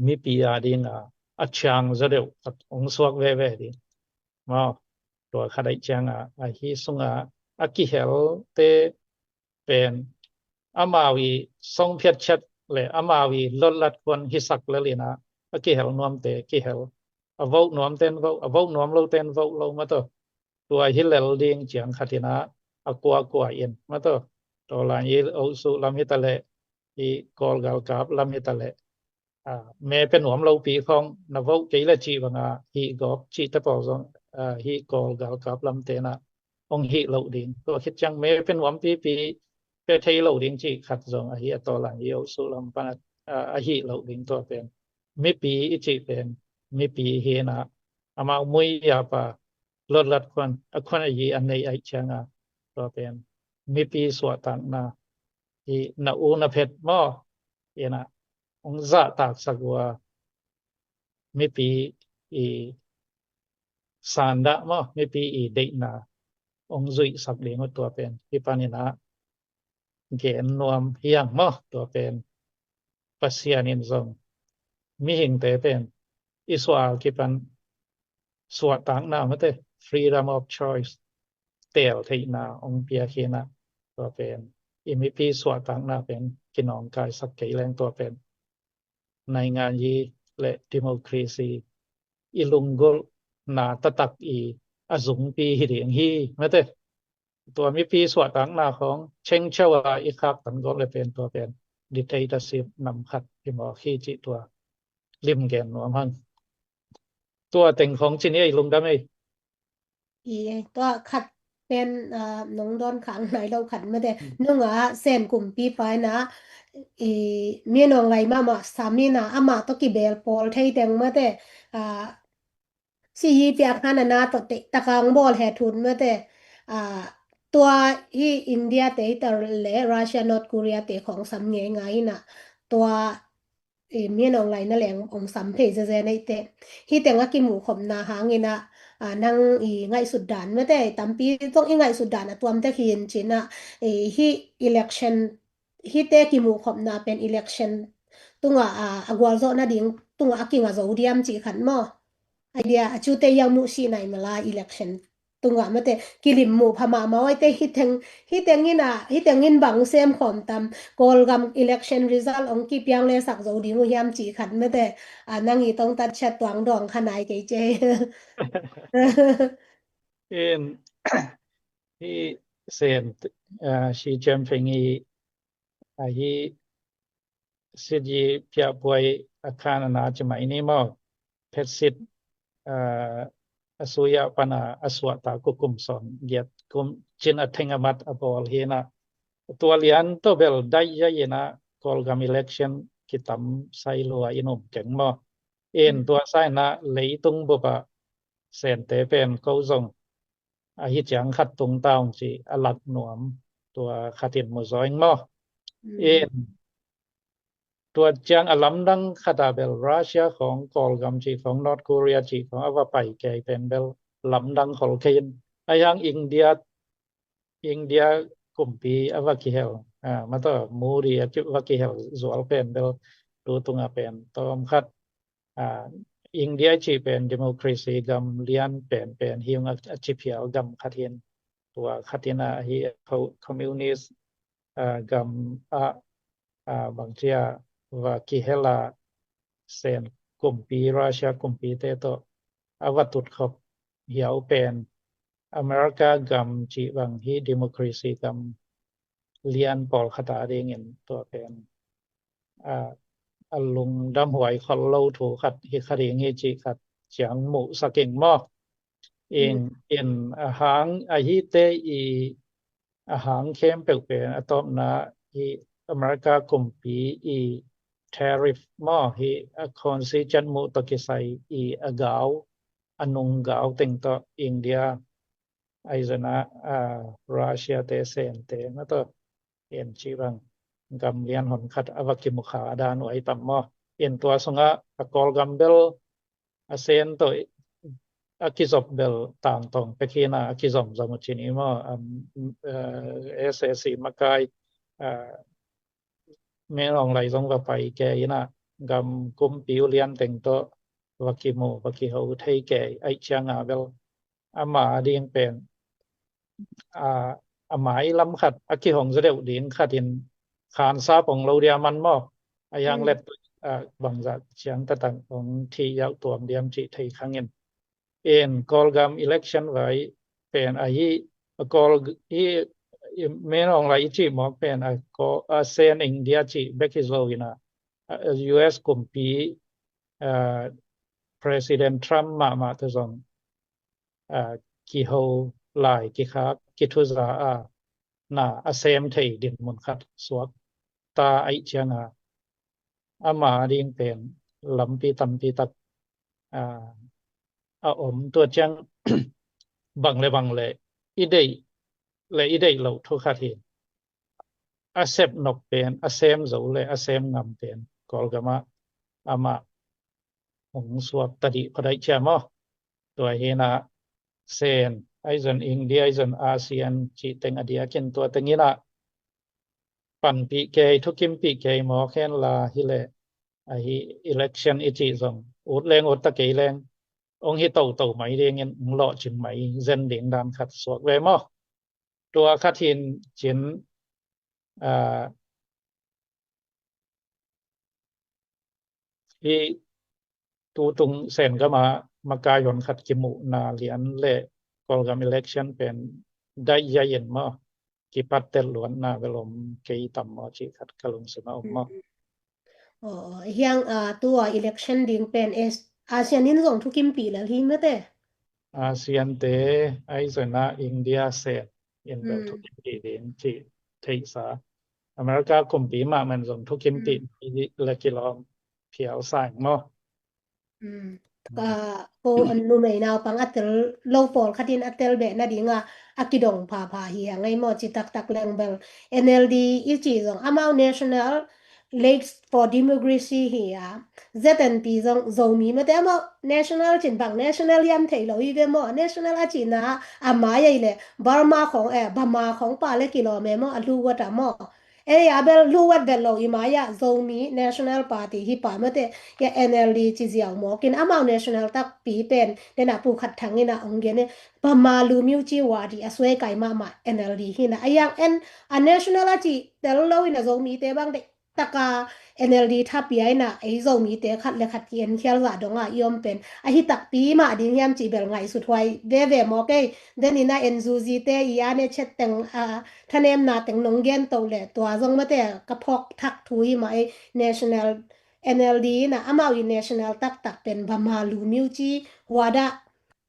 mipi a ding a, a ciang zaw deuh khat ong suak veve ding. Maw, tua khat ahih ciang a, a hi sung a, a kihelte pen amau i song phiat chet le amau i lotlat kuan hisak lel in ah, a kihel nuamte kihel, a vote nuamten vote, a vote nuam loten vote lo, mataw. Tua hi lel ding ciang khat in ah, a kuakua in, mataw, tawlan i osu lam hi ta leh, i Kawl galkap lam hi ta leh, a, me pe nuam lopi khong na vote kei le cih bang a hih gawp cihte pawl zong, a, hih Kawl galkap lamte in ah ong hih loh ding. Tua khit ciang me pe nuam pipi, pe thei lo ding cih khat zong a hi a, tawlan i osu lam pan a, a, a hih loh ding. Tua pen mipi i cih pen mipi hi in ah, amau mui a pa lotlat kuan, a kuan a yi a nei ahih ciang a, tua pen mipi suahtakna, i na u na phet maw, in ah ong zahtaksak uh a, mipi i sandah maw, mipi i deihna ong zuihsak ding uh, tua pen hi pan in ah gen nuam hi hang maw. Tua pen Pasian in zong mihingte pen i suah kipan suahtakna, mate, freedom of choice, teel theihna ong piak hi in ah, tua pen i mipi suahtakna pen kinawngkaisak kei leng, tua pen naingan yi le democracy i lunggulhna taktak i a zungpi hi ding hi, mate. Tua mipi suahtakna khong chengchau a i khaktan gawp le pen tua pen dictatorship nam khat hi mawk hi cih tua lim gen nuam hang. Tua teng khong ci ni ei, lungdam ei. I, tua khat pen, ah, nong dawn khang nai lo khat mate. Nunga Sen kumpipa ina, i, Min Aung Hlaing mahmah sam ina, amah tawh kibel pawl thei teng mate. Ah, si hi piak han ana tawh te takang bawl he thun mate. Ah, tua hi India te hi tar le Russia, North Korea te khong sam ngei ngai ina. Tua i Min Aung Hlaing na leng ong sam phei zeze nei te. Hi teng a kimuh khopna hang ina, ah, nang i ngaihsut dan mate, tampi zong i ngaihsut dan a tuam te khin cina, i hi election, hi te kimuh khopna pen election tunga, ah, a gualzawh nading tunga a kinga zo diam ci khat maw? Idea a cute yang muh si nai mala election tunga mate kilim muh pha mahmah oi te hi teng, hi teng ina, hi teng in bang sem khom tam, Kawlgam election result ong kipiang le sak zo ding uh hiam ci khat mate, a nang i tong tat chat tuang dong kha nai kei ce. In, hi Sen, ah, Xi Jinping i, ah, hi Sidi piahpuai a khan ana ci mai ni maw? Phetsit, ah, a suya pana a suahta ku kum sawn giat kum cin a theng a mat a bawl hi ina. Tua lian tawh bel daih ya ina Kawlgam election kitam sai lua in um keng maw? In tua sa ina leitung bupa Sente pen ko zong a hi ciang khat tung taung ci a lak nuam tua khatin mu zawing maw? In tua ciang a lamdang khata bel Russia khong Kawlgam ci khong North Korea ci khong a va pai kei pen bel lamdang khol kei in a hiang India, India kumpi a va kihel, ah, mataw Modi a ki, va kihel zual pen bel tu tunga pen tawm khat, ah, India ci pen democracy gam lian pen pen hiung a, a ci phial gam khat hin tua khat ina hi communist, ah, gam a, ah, bangcia va kihela Sen kumpi, Russia kumpi te tawh a va tut khop hiau pen America gam ci bang hi democracy gam lian pawl khata dingin tua pen, ah, a lungdam huai khol lo thu khat hi kha ding hi ci khat ciang muh sak ing maw? In, in a hang a hi te i a hang khempeuh pen a tawpna i America kumpi i tariff maw hi a constitution muh tawh kisai i a gau a nung gau teng tawh India aizana, ah, Russia te Sen te na tawh en ci bang gam lian hon khat a va kimukha a dan uh ai tam maw? In tua sunga a Kawlgam bel a Sen tawh a kizop bel tangtawng pekina a kizom zom uh cini maw? Um, uh, S A C makai, uh, Min Aung Hlaing zong va pai kei ina gam kumpi uh lian teng tawh va kimu va kiho thei kei ai cianga bel ama ding pen, a, a mai lam khat a kihong za deuh ding khat in khansa pong lo dia man maw? A yang let, a, bangzah ciang tatang ong thi yauh tuam diam cih thei khangin. In Kawlgam election vai pen a hi a Kawl hi, i Min Aung Hlaing i cih mawk pen a Kawl, a Sen India cih bek hi zo ina, a, a U S kumpi, a, President Trump mahmah te zong, a, kiho lai kikhak kithuza a na a sem thei dinmun khat suak ta aih cianga ama ding pen lampi tampi tak, a, a om tua ciang bang le bang le i deih le i deih loh thu khat hi. A sep nok pen a sem zo le a sem ngam pen Kawlgama ama hong suak tadih phadaih cia maw? Tua hina Sen aizon India aizon ASEAN cih teng a diakin tua tengina panpih kei thukimpih kei mawk hen la hi le ahi election i cih zong ut leng ut ta kei leng ong hi toto mai dingin ong lawhcing mai zen ding dan khat suak ve maw? Tua khat hin cin, a, hi tutung Sen gama makai hon khat kimuhna lian le Kawlgam election pen daih ya in maw? Kipat tel luatna bel om kei tam maw cih khat ka lungsim a om maw? Aw, hiang, a, tua election ding pen ASEAN in zong thukimpih lel hi mate. ASEAN te, ahi zongin ah India Sen in bel thukim pih ding cih theihsa. America kumpi mahmah in zong thukim pih le kilawm phial sa ing maw? Ko numei naupang a tel lo pawlkhat in a tel beh nadinga a kidong phapha hi a ngei maw, ci taktak leng bel NLD i ci zong amau National League for Democracy hi a, ZNP zong Zomi mate amau national cin bang national hiam thei lo hi ve maw, national a cihna a mai ei le Burma khong, eh, Burma khong pa le kilawm e maw, a lu wat a maw. Ei a bel lu wat vet lo i mai-ah Zomi National Party hi pa mate, ya NLD ci ziau mawk in amau national takpi pen dena pu khat thang ina ong gen e, Burma lu miu ci wa di a suai kai mahmah NLD hi na. A yang en a national a ci tel lo ina Zomi te bang de taka NLD thapia ina ei Zomi te khat le khat ki en khial zah donga i om pen ahi takpi mah ding hiam ci bel ngaihsut huai veve mawk ei. Den ina NUG te i a ne chet teng a thanemna teng nong gen to le tua zong mate ka phawk thak thu hi mah ei national NLD ina amau i national taktak pen Burma lu miu ci wa da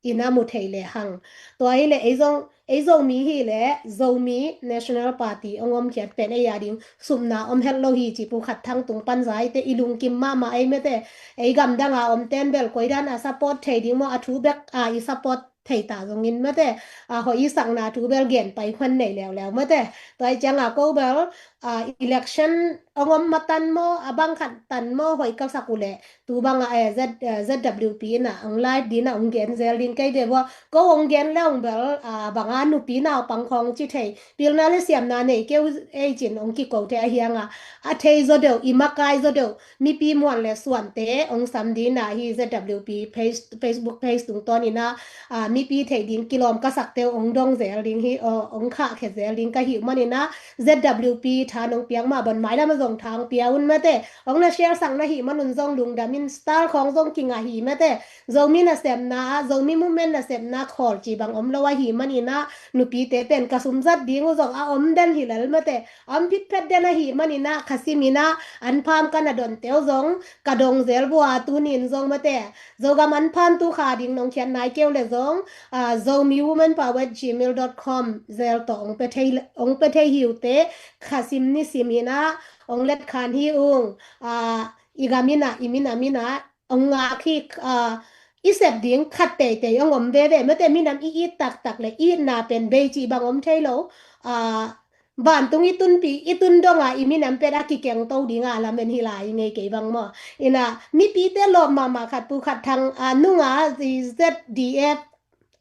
ina mu thei le hang. Tua hi le ei zong, ei Zomi hi le Zomi National Party ong om khiat pen ei a ding supna om het lo hi ci pu khat thang tung pan zai te i lungkim mahmah ei mate. Ei gamdang a om ten bel koi dan a support thei ding maw, a thu bek a i support thei ta zongin mate, a hoih i sakna thu bel gen pai khuan nei leuleu mate. Tua i cianga ko bel a election ong om matan maw, a bang khat tan maw, hoih ka sak uh le tu bang a, eh, Z, eh, ZWP ina ong live dina ong gen zel ding kei ve bua. Ko ong gen le ong bel a bang a nupi naupang khong ci thei pilna le siamna nei keu ei cin ong kiko thei a hianga a thei zaw deuh, i makai zaw deuh, mipi muan le suante ong sam dina hi ZWP page, Facebook page tungtawn ina, a, mipi thei ding kilawm ka sakte ong dong zel ding hi, o, ong khah khe zel ding ka hi man ina ZWP tha nong piak mah bon mailam a zong tha ong pia un mate. Ong na share sang na hi man un zong lungdam in style khong zong kinga hi mate. Zomi nasepna, Zomi movement nasepna khawl ci bang om lo a hi man ina nupi te pen ka sum zat ding uh zong a om den hi lel mate. Om phitphet den a hi man ina khasim ina an pham ka na don teu zong ka dong zel bua tunin zong mate. Zogam an pham tu kha ding nong khian nai keu le zong, a, Zomi Women Power at gmail dot com zel to ong pe thei, ong pe thei hi uh te khasim ni sim ina ong let khan hi ung, a, i gam ina, i minam ina ong ngak hi, a, i sep ding khat teitei ong om veve mate minam i it taktak le itna pen bei ci bang om thei lo, a, vantung i tunpi, i tun donga i minam pet a kikeng to dinga lamen hi lai ngei kei bang maw. Ina mipite lawm mahmah khat pu khat thang, a, nunga ZDF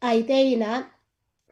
aite ina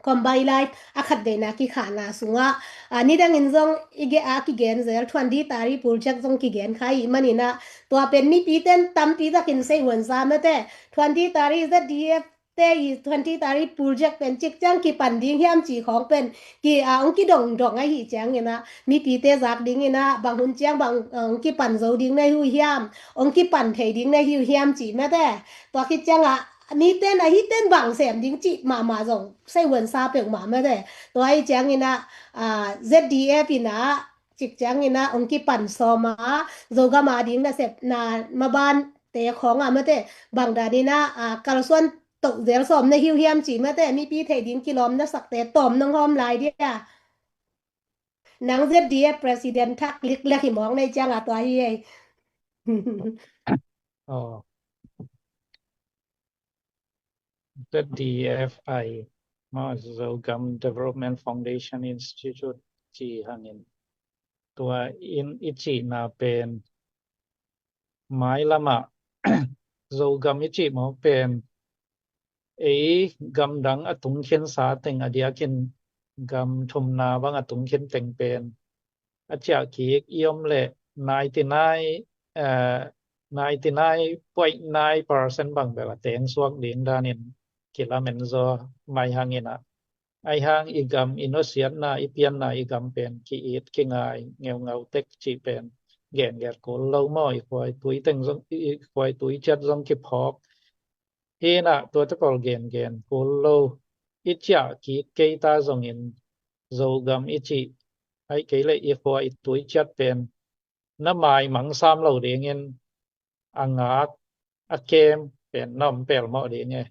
combine life a khat veina kikhahna sunga, a, nidangin zong i ge a kigen zel twenty tari project zong kigen kha i man ina tua pen mipiten tampi takin sei huan sa mate twenty tari ZDF te i twenty tari project pen cik ciang kipan ding hiam ci khong pen ki, a, ong kidong dong ahi ciang ina mipite zak ding ina bang hun ciang bang, a, ong kipan zo ding na hi uh hiam, ong kipan thei ding na hi uh hiam ci mate. Tua khit cianga miten ahi ten bang sem ding ci mahmah zong sei huan sa peuh mah mate. Tua ahi ciang ina, a, ZDF ina cik ciang ina ong kipan sawma Zogam a ding nasepna maban te khong a mate bang dan ina, a, kalsuan toh zel sawm na hi uh hiam ci mate mipi thei ding kilawm na sakte tawm nong hawm lai dia. Nang ZDF president thak lik lek hi mawk nei cianga tua hi ei. Oh. ZDFI maw Zogam Development Foundation Institute ci hangin tua in i cihna pen mailamah Zogam i cih mawk pen ei gamdang a tungkhin sa teng a diakin gam thumna bang a tungkhin teng pen a ciah kik i om leh ninety nine, eh, ninety nine point nine percent bang bel a teng suak ding danin kilamen zaw mai hangin ah. Aihang i gam i nusiatna i pianna i gam pen ki-it kingai ngeungau tek cih pen genget kul lo maw, i khua i tui teng zong, i khua i tui ciat zong kiphawk. Hi inah tuate pawl gengen kul lo i ciah kik kei ta zongin Zogam i cih aih kei leh i khua i tui ciat pen na maimang sam lo dingin a ngak a kem pen na om pelmawh ding e.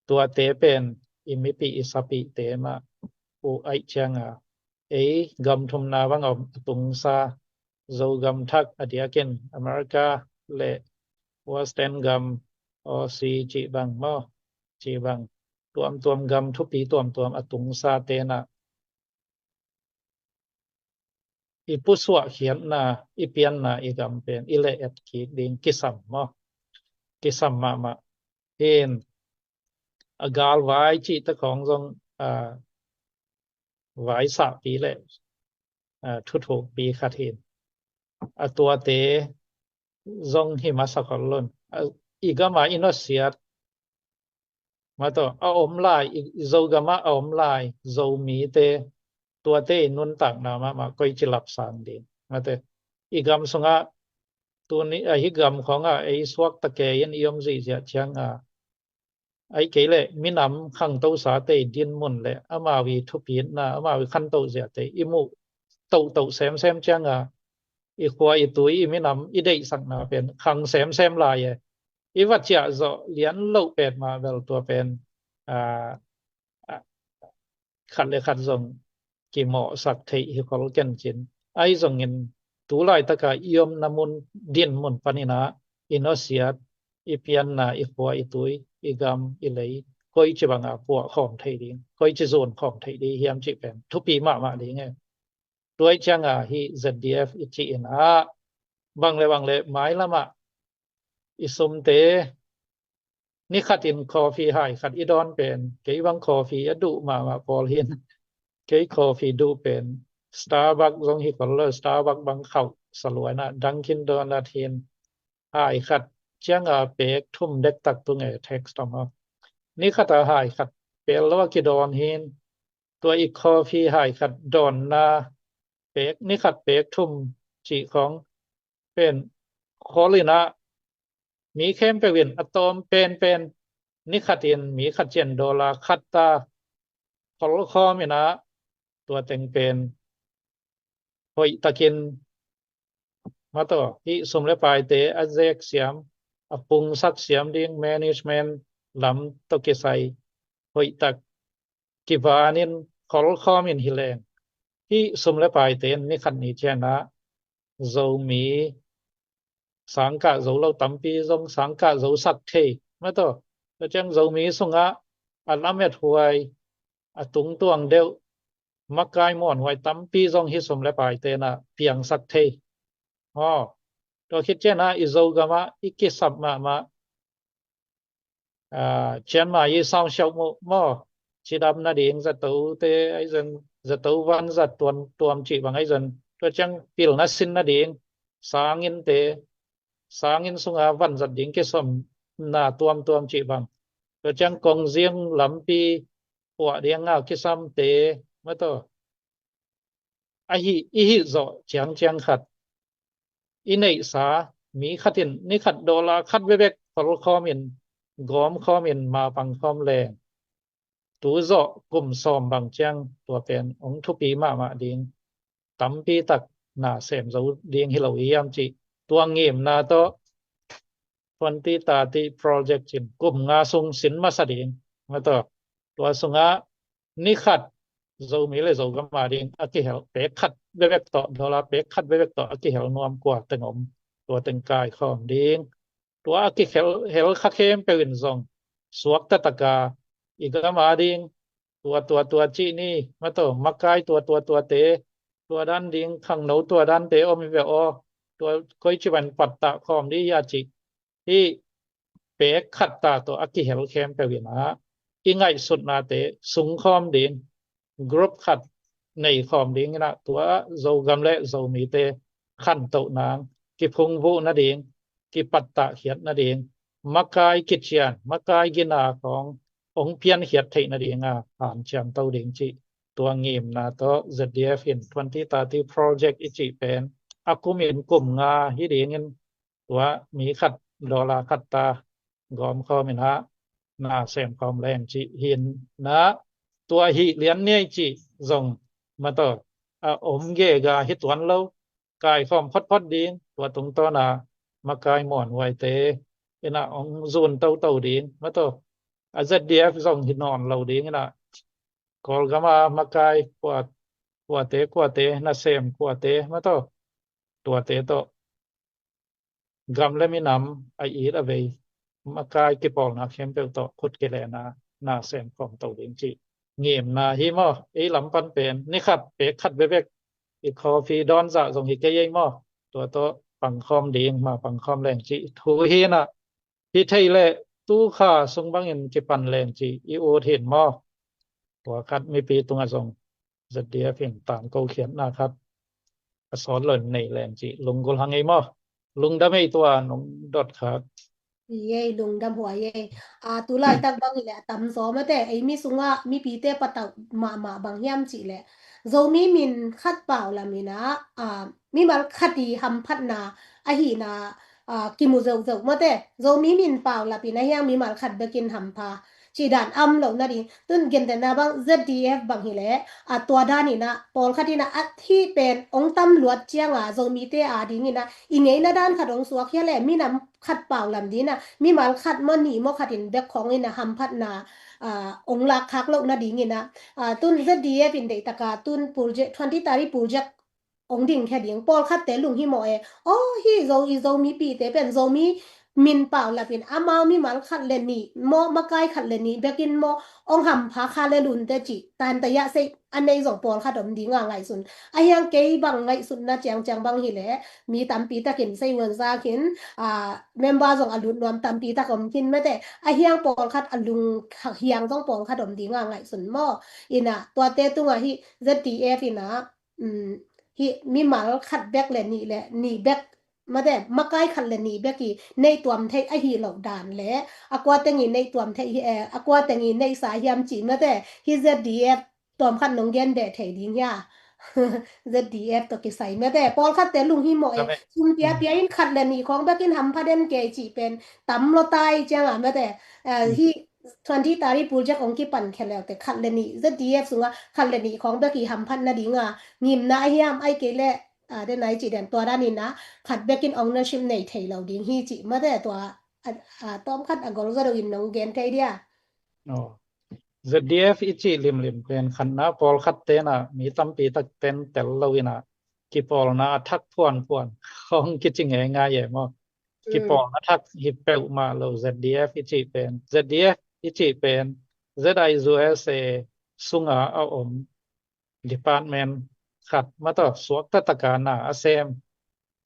tuate pen i mipih i sapihte mah uh aih cianga, ei gam thumna bang om a tungsa, Zogam thak a diakin America le Western gam, Aussie cih bang maw, cih bang tuamtuam gam thupi tuamtuam a tungsa tenah i pusuah khiatna, i pianna i gam pen i leh et kik ding kisam maw? Kisam mahmah. Hin a galvai cihte khawng zong a vaisahpi le a thuthukpi khat hin a tuate zong hi masa khol lon. A, i gama i nusiat mataw a om lai, i, i Zogama a om lai Zomite tuate i nuntakna mahmah koici lapsang ding mate. I gam sungah tuni a hi gam khawngah ei suakta kei in i om zihziah cianga aih kei leh minam khangtosate i dinmun le amau i thupitna, amau i khantoh ziate i muh tohtoh semsem cianga i khua i tui i minam i deihsakna pen khang semsem lai e. I va ciah zawh lian loh pet mah bel tua pen a, a, khat le khat zong kimawhsak theih hi khol kencin. Ahi zongin tu laitaka i omna mun dinmun paninah i nusiat, i pianna, i khua i tui, i gam i lei koici banga puah khawm thei ding, koici zun khawm thei ding hiam cih pen thupi mahmah ding e. Tuai cianga hi Z D F i cih inah bang le bang le mailamah i sumte nikhatin coffee hai khat i dawn pen, kei bang coffee a duh mahmah pawl hin kei coffee duh pen Starbucks zong hi khol lo, Starbucks bang khauh saluaina Dunkin Donut hin hai khat cianga pek thum dektak tung e, tax tawh maw. Nikhata hai khat pel lo a kidawn hin tua i coffee hai khat dawnna pek, nikhat pek thum cih khawng pen khol inah mi khempeuh in a tawm penpen nikhatin mi khat cian dollar khat ta khol khawm inah tua teng pen hoihtakin mataw hih sum le paite a zek siam, a pungsak siam ding management lam tawh kisai hoihtak kivanin khol khawm in hi leng hih sum le paite in nikhat ni cianah Zomi sangkah zo lo tampi zong sangkah zosak thei mataw. Tua ciang Zomi sungah a lamethuai, a tungtuang deuh, makai muanhuai tampi zong hi sum le paite na piangsak thei. Aw, tua khit cianah i Zogamah i kisap mahmah. Aa, cianmah i saunsiauh muh maw, cidam nading, zatote aizan, zato vanzat tuam, tuam cih bang aizan, tua ciang pilna sin nading, sanginnte, sanginn sunga vanzat ding kisomna tuamtuam cih bang, tua ciang kongzing lampi puah dinga kisamte mataw. Ahi, i hih zawh ciangciang khat i neihsa mi khatin nikhat dollar khat bekbek khol khawmin, gawm khawmin, mapang khawm leng tu zawh kum sawm bang ciang tua pen hong thupi mahmah ding, tampi tak na sem zo ding hi lo i hiam cih tua ngimna tawh twenty thirty project cin kum nga sung sin masa ding mataw. Tua sungah nikhat Zomi le Zogam ading a kihel pek khat bekbek tawh, dollar pek khat bekbek tawh a kihel nuam kua teng om, tua teng kaikhawm ding. Tua a kihel, hel kha khempeuh in zong suakta taka i gam ading tua, tua, tua cih ni mataw, makai tua, tua, tuate, tua dan ding, khangno tua dante om hi ve aw. Tua koici bang pattah khawm dih hia cih hih pek khat ta tawh a kihel khempeuh inah i ngaihsutnate sungkhawm ding, group khat neikhawm dinginah tua Zogam le Zomite khantoh nang, kiphungvuh nading, kipattah khiat nading, makai kician, makai gina khawng hong piankhiat theih nadinga hanciam to ding cih tua ngimna tawh Z D F in twenty thirty project i cih pen a kumin kum nga hi dingin tua mi khat dollar khat ta gawm khawm inah na sem khawm leng cih hi inah, tua hih lian niai cih zong mataw a om gega hi tuan lo, kaikhawm photphot ding, tua tungtawna makai muanhuaite inah hong zun toto ding mataw. A Z D F zong hi nawn lo ding in ah, Kawlgam a makai kua, kuate, kuate, nasem kuate, mataw, tuate tawh gam le minam a it a vei, makai kipawlna khempeuh tawh khut kilenna, na sem khawm to ding cih ngimna hi maw. Ei lam pan pen ni khat pek khat bekbek i coffee dawn zah zong hi kei ei maw. Tua tawh pangkhawm ding, ma pangkhawm leng cih thu hi in ah, hi thei leh tu kha sung bangin kipan leng cih i ut hi in maw. Tua khat mipi tungah zong Z D F in tangko khiatna khat a sawt lo in nei leng cih lunggulh hang ei maw. Lungdam ei, tua nong dot khat. Ei, lungdam huai ei. A, tu laitak bang hileh a tamzaw mate, ei mi sungah mipite patauh mahmah bang hiam cihleh, Zomi min khat pau lam in ah, a, mimal khat i hamphatna ahihna, a, kimu zeuhzeuh mate. Zomi min pau lam in ah hiang mimal khat bekin hampha cih dan a om loh nading. Tun gentehna bang Z D F bang hileh, a, tua dan in ah pawlkhat in ah a thih pen ong tam luat ciang a Zomite a ding in ah i ngeina dan khat ong suak hi a leh minam khat pau lam ding in ah mimal khat maw nih maw khat in bek khawng in ah hamphatna, a, ong lak khak loh nading in ah, a, tun Z D F in deihtak a tun project, twenty thirty project ong dingkhia ding, pawlkhatte lunghimawh e. Aw, hi Zo, i Zomipite pen Zomi min pau lam in amau mimal khat le nih maw, makai khat le nih bekin maw, ong hampha kha le lunte cih tanta iah sei a nei zong pawlkhat om ding a ngaihsun. A hiang kei bang ngaihsutna ciangciang bang hileh mi tampi takin sei uan zakin, a, member zong a lut nuam tampi tak om khin mate. A hiang pawlkhat a lung hiang zong pawlkhat om ding a ngaihsun maw. In ah tuate tungah hi Z D F in ah, um, hi mimal khat bek le nih le nih bek, mate, makai khat le nih bek i neih tuam theih ahi loh dan le a kua teng i neih tuam theih hi, eh, a kua teng i neihsa hiam cih mate, hi Z D F tawm khat nong gen beh thei ding hia. Z D F tawh kisai mate, pawlkhatte lunghimawh e. Sum piapia in khat le nih khawng bekin hampha den kei cih pen tam lo tai ciang a mate, eh, hi twenty thirty project ong kipan khia leute khat le nih, Z D F sungah khat le nih khawng bek i hamphat nading a ngimna a hiam, ai kei leh, a, den ai cih den tua dan in ah khat bekin ownership nei thei lo ding hi cih mate, tua, a, a, tawm khat a gol zaw deuh in nong gen thei dia. Aw. Z D F i cih limlim pen khatna pawlkhatte in ah mi tampi tak ten tel lo in ah kipawlna a thak phuanphuan khawng kici ngeingai e maw. Kipawlna thak hi peuhmah lo Z D F i cih pen. Z D F i cih pen Z I U S A sunga a om department khat mataw, suakta taka na a sem.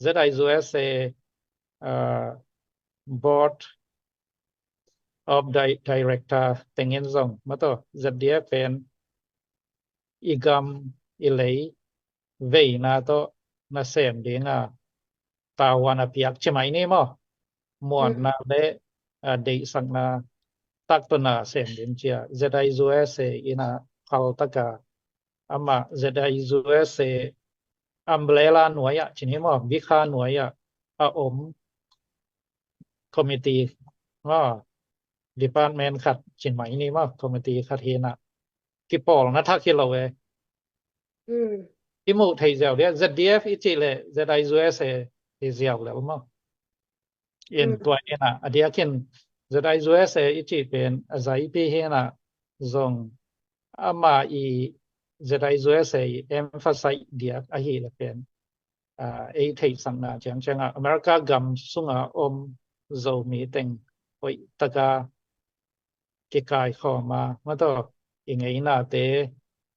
Z I U S A, uh, board of di-, director tengin zong mataw, Z D F pen i gam i lei veina tawh nasem dinga tavuan a piak ci mai ni maw. Muanna le, a, deihsakna tak tawh nasem ding cia Z I U S A in ah phal taka amah Z I U S A umbrella nuai ah ci ni maw, vikha nuai ah a om committee, a, department khat ci mai ni maw, committee khat hi in ah kipawlna thak hi lo e. I muh theih ziau dia, Z D F i cih leh Z I U S A hi ziau lel maw. In tua in ah a diakin Z I U S A i cih pen a zaipi hi in ah zong amah i Z I U S A i emphasize diak ahih leh pen, a, ei theihsakna ciangciang ah America gam sunga om Zomi teng hoih taka kikaikhawm a mataw, i ngeinate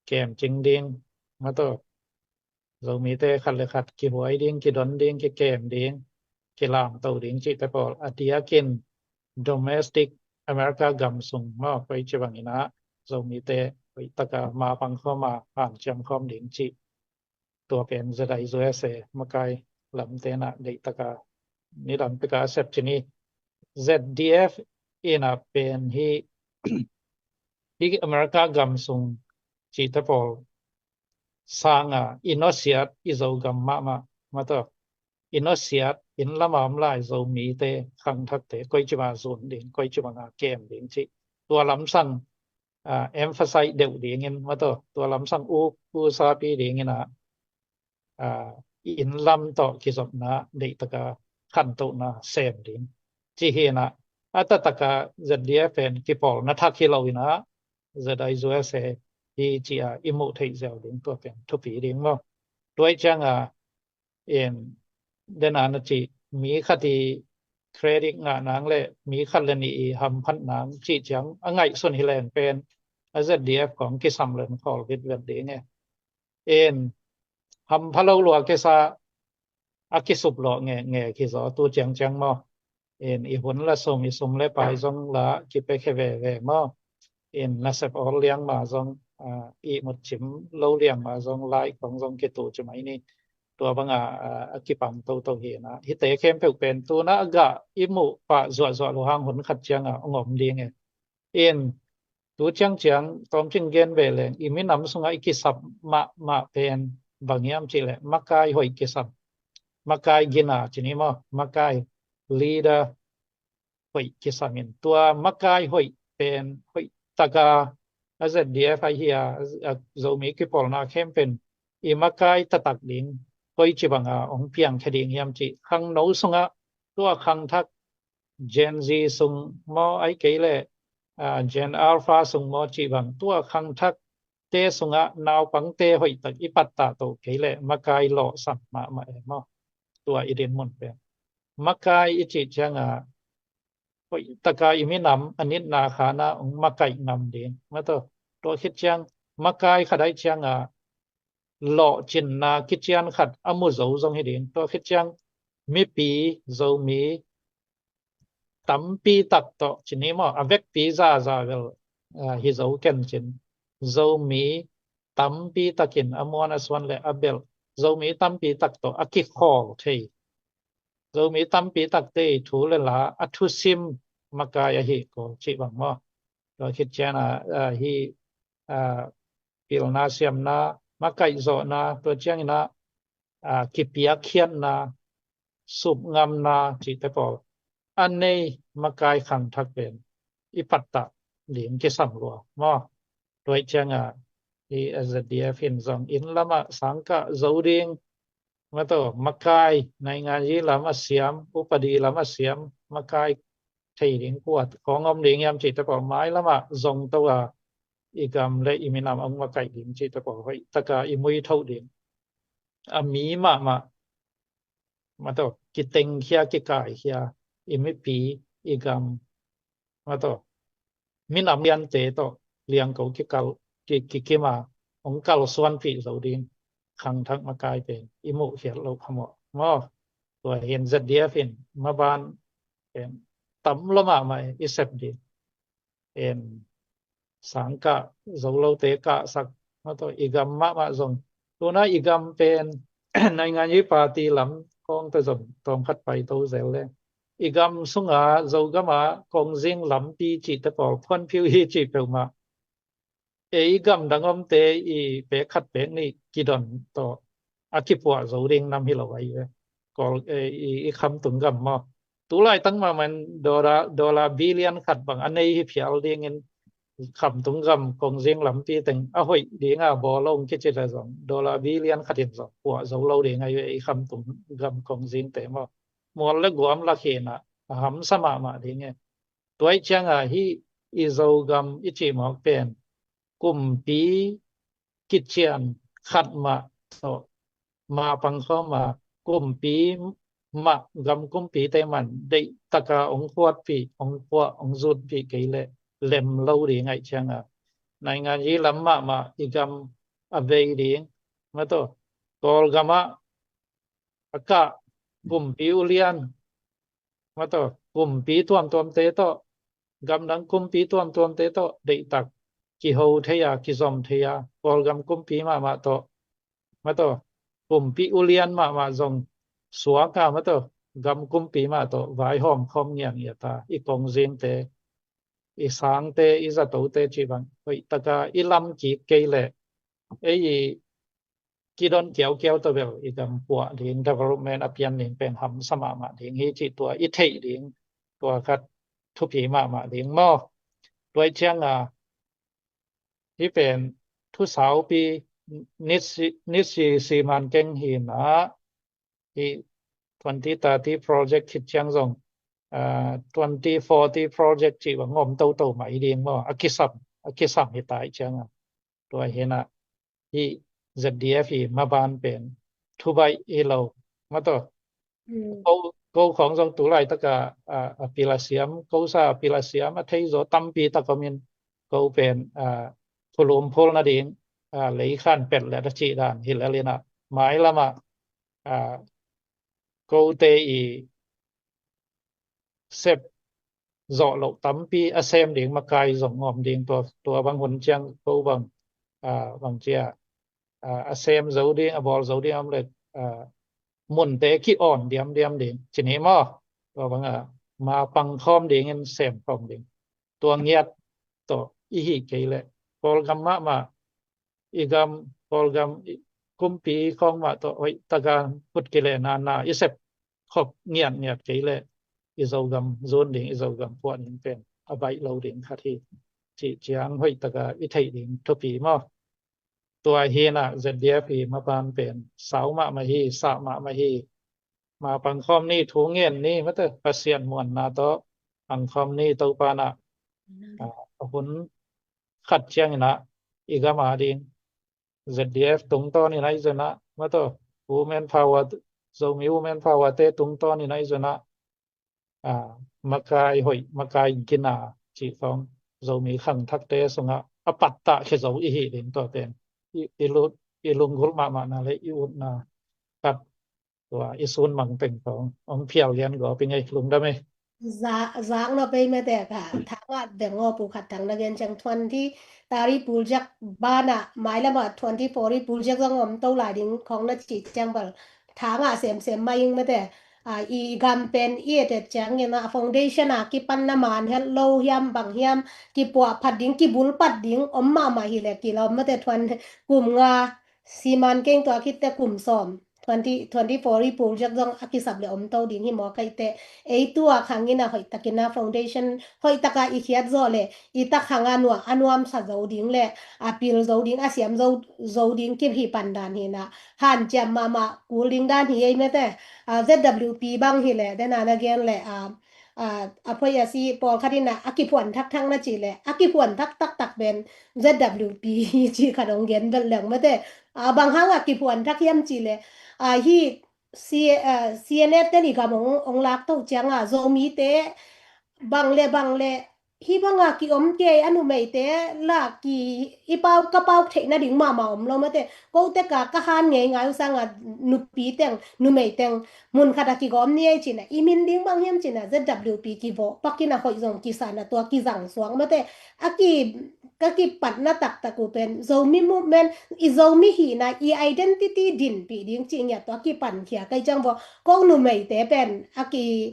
kemcing ding mataw, Zomite khat le khat kihuai ding, kidon ding, kikem ding, kilamto ding cihte pawl a diakin domestic America gam sung maw, koici bangin ah Zomite hoih taka mapang khawm a hanciam khawm ding cih. Tua pen Z I U S A makai lamte in ah deih taka nidang peka a sep ci ni. Z D F in ah pen hi, hi America gam sung cihte pawl sanga i nusiat i Zogam mahmah mataw, i nusiat inn lama om lai Zomite khangthakte koici banga zun ding, koici banga kem ding cih tua lamsang, a, emphasize deuh dingin mataw, tua lamsang uk usapi dingin ah, a, inn lam tawh kizopna deih taka khantohna sem ding cih hi in ah, a taktak a Z D F pen kipawlna thak hi lo in a, Z I U S A hi ci a i muh theih ziau ding tua pen thupi ding maw. Tua ahih ciang a, in, den a na cih mi khat i credit ngah nang le mi khat le nih i hamphat nang cih ciang a ngaihsun hi leng pen a Z D F kong kisam leng khawl vitvet ding e. In, hampha lo lua kisa a kisup lawh nge nge kizaw tu ciangciang maw. In, i hun la sum, i sum le pai zong la kipiakhia veve maw. In, nasep awl liang ma zong, ah, ihmut cim lo liang ma zong, lai kong zong kitu ci mai ni. Tua banga, ah, a kipang toto hi na. Hite khempeuh pen tu na a gah i muh pah zuahzuah lo hang hun khat ciang a ong om ding e. In, tu ciangciang tawmcing gen ve leng i minam sungah i kisap mahmah pen bang hiam cih leh makai hoih kisam. Makai gina ci ni maw, makai leader hoih kisam in. Tua makai hoih pen hoih taka a Z D F ahi a, a Zomi kipawlna khempeuh i makai taktak ding koi ci banga ong piangkhia ding hiam cih khangno sungah tua khangthak Gen Z sung maw, ahih kei leh, ah, Gen Alpha sung maw cih bang tua khangthakte sungah naupangte hoihtak i pattah to kei leh makai lawhsam mahmah e maw. Tua i dinmun pen makai i cih ciang a hoihtaka i minam a nitna khan a ong makaih ngam ding. Maw taw, tua khit ciang makai khat ahih ciang a lawhcinna kician khat a mu zo zong hi ding. Tua khit ciang mipi, Zomi tampi tak tawh ci ni maw, a vekpi zaza vel, ah, hi zo ken cin. Zomi tampi takin a muan a suan le a belh Zomi tampi tak tawh a kikhawl thei. Zomi tampi takte i thu le la a thusim makai ahi ko cih bang maw. Tua khit ciang a, ah, hi, ah, pilna siamna, makaih zawhna, tua ciangin a, ah, kipiakkhiatna, supngamna cihte pawl a nei makai khangthak pen i pattah ding kisam lua maw. Tua ahih ciang a, i Z D F in zong inn lamah sangkah zo ding, maw taw, makai, nainganyi lam a siam, upadi lam a siam, makai thei ding kua kong om ding hiam cihte pawl mailamah zong to a, i gam le i minam ong makaih ding cihte pawl hoihtaka i muithoh ding. A mi mahmah, maw taw, kitengkhia, kikaikhia, i mipi, i gam, maw taw, minam liante tawh liangko kikal, ki, kikima ong kalsuanpih zo ding khangthak makai pen i muh khiat lo khamawh maw. Tua hin Z D F in maban pen tam lo mahmah i sep ding. En, sangkah zo lote kahsak, maw taw, i gam mahmah zong. Tuna i gam pen nainganyi party lam kong ta zong tawmkhat pai to zel le. I gam sunga Zogama kongzing lampi cihte pawl phuanphiu hi cih peuhmah. Ei gam dang omte i pek khat pek nih kidon tawh a kipuah zo ding nam hi lo ahi ve. Kawl, eh, i, i Khamtung gam maw. Tulai tang mahmah in dollar, dollar billion khat bang a nei hi phial dingin Khamtung gam kongzing lampi teng a hoih dinga bawl lo kici le zong dollar billion khat in zong puah zo lo ding ahi ve, i Khamtung gam kongzingte maw. Mual le guam lakhin a hamsa mahmah ding e. Tua ahih ciang a hih i Zogam i cih mawk pen kumpi kician khat mah tawh mah pangkhawm a, kumpi mah, gam kumpite man deihtaka ong khuatpih, ong puah, ong zutpih kei leh lem lo ding ahih ciang a, nainganyi lam mahmah i gam a vei ding, maw taw, Kawlgamah a kah kumpi ulian, maw taw, kumpi tuamtuamte tawh, gamdang kumpi tuamtuamte tawh deihtak kiho thei a, kizom thei a, Kawlgam kumpi mahmah tawh, maw taw, kumpi ulian mahmah zong suak a, maw taw, gam kumpi mah tawh vaihawm khawm ngiangiat a, i kongzingte, i sangte, i zatote cih bang hoihtaka i lam kik kei leh ei i kidon kiaukiau tawh bel i gam puah ding, development a pian ding pen hamsa mahmah ding hi cih tua i theih ding, tua khat thupi mahmah ding maw. Tua ahih ciang a, hih pen thusaupi Nisi, Nisi Siman Keng hi na, hih twenty thirty project khit ciang zong, ah, twenty forty project cih bang om toto mah hi ding maw, a kisam, a kisam hi ta ih ciangah. Tua hinah hih Z D F hi maban pen thubaih hi lo mataw. Ko, ko khawng zong tu laitaka a, a pil a siam, ko sa a pil a siam a thei zaw tampi tak om in, ko pen a, thulum phul nading a, lei khan pet let a cih dan hi lel inah, mailamah a, kote i sep zawh loh tampi a sem ding makai zong om ding, tua, tua bang hun ciang ko bang a, bang cia a, a sem zo ding, a bawl zo ding om le a, munte ki-awn diamdiam ding ci ni maw. Tua bangah ma pangkhawm dingin sem khawm ding. Tua ngiat tawh i hih kei leh Kawlgam mahmah, i gam Kawlgam kumpi khawng mah tawh hoih taka kut kilehna na i sep khop ngiatngiat kei leh i Zogam zun ding, i Zogam puah ding pen a baih lo ding khat hi. Cih ciang hoih taka i theih ding thupi maw. Tua hinah Z D F hi maban pen sau mahmah hi, sah mahmah hi. Ma pangkhawm ni, thu ngen ni mate, Pasian muanna tawh pangkhawm ni. Topa nah a, a hun khat cianginah i gam a ding Z D F tungtawn inah i zonah mataw, women power, Zomi women power te tungtawn inah i zonah a, makai hoih, makai gina cih khawng Zomi khangthakte sungah a pattah khia zo i hih ding tua pen i, i, lut, i lunggulh mahmahna le i utna khat tua i sun mang teng khawng hong phial lian gawp i ngei. Lungdam ei. Za, zak no pei mete ka thanga beng aw pu khat thang na gen ciang twenty thirty project bana mailama twenty forty project zong om to lai ding khawng na ci ciang bal thanga semsem mai ing mete. A, i gam pen i etet ciangin a foundation a kipan na man het lo hiam bang hiam kipuah phat ding kibul pat ding om mahmah hi le kilawm mate thuan kum nga siman keng tua khitte kum sawm twenty, twenty forty project zong a kisap le om to ding hi maw kaite. Ei tua khangin a hoih takin a foundation hoih taka i khiat zawh le i tak khanga nuah a nuamsa zo ding le a pil zo ding a siam zo, zo ding kip hi pan dan hi na. Hanciam mahmah kul ding dan hi ei mete. A, Z W P bang hi le dena na gen le a, a, a phoih a si pawlkhat in a, a kiphuan thakthak na ci le a kiphuan thak taktak pen Z W P hi ci khat hong gen bel leng mete. A, bang hang a kiphuan thak hiam ci le a, hi C, a, C N F ten i gam hong, hong lak to cianga Zomite bang le bang le hi banga kiom kei a numeite la ki i pau ka pau theih nading mahmah om lo mate. Kote ka ka han ngei ngai usanga nupi teng numei teng mun khata kigawm ni ei cina i min ding bang hiam cina Z W P kivawh pakina hoih zong kisana tua kizang suang mate. A ki ka kipatna taktak uh pen Zomi movement i Zomi hihna i identity dinpih ding cih ngiat tua kipankhia kai ciang vawh ko numeite pen a ki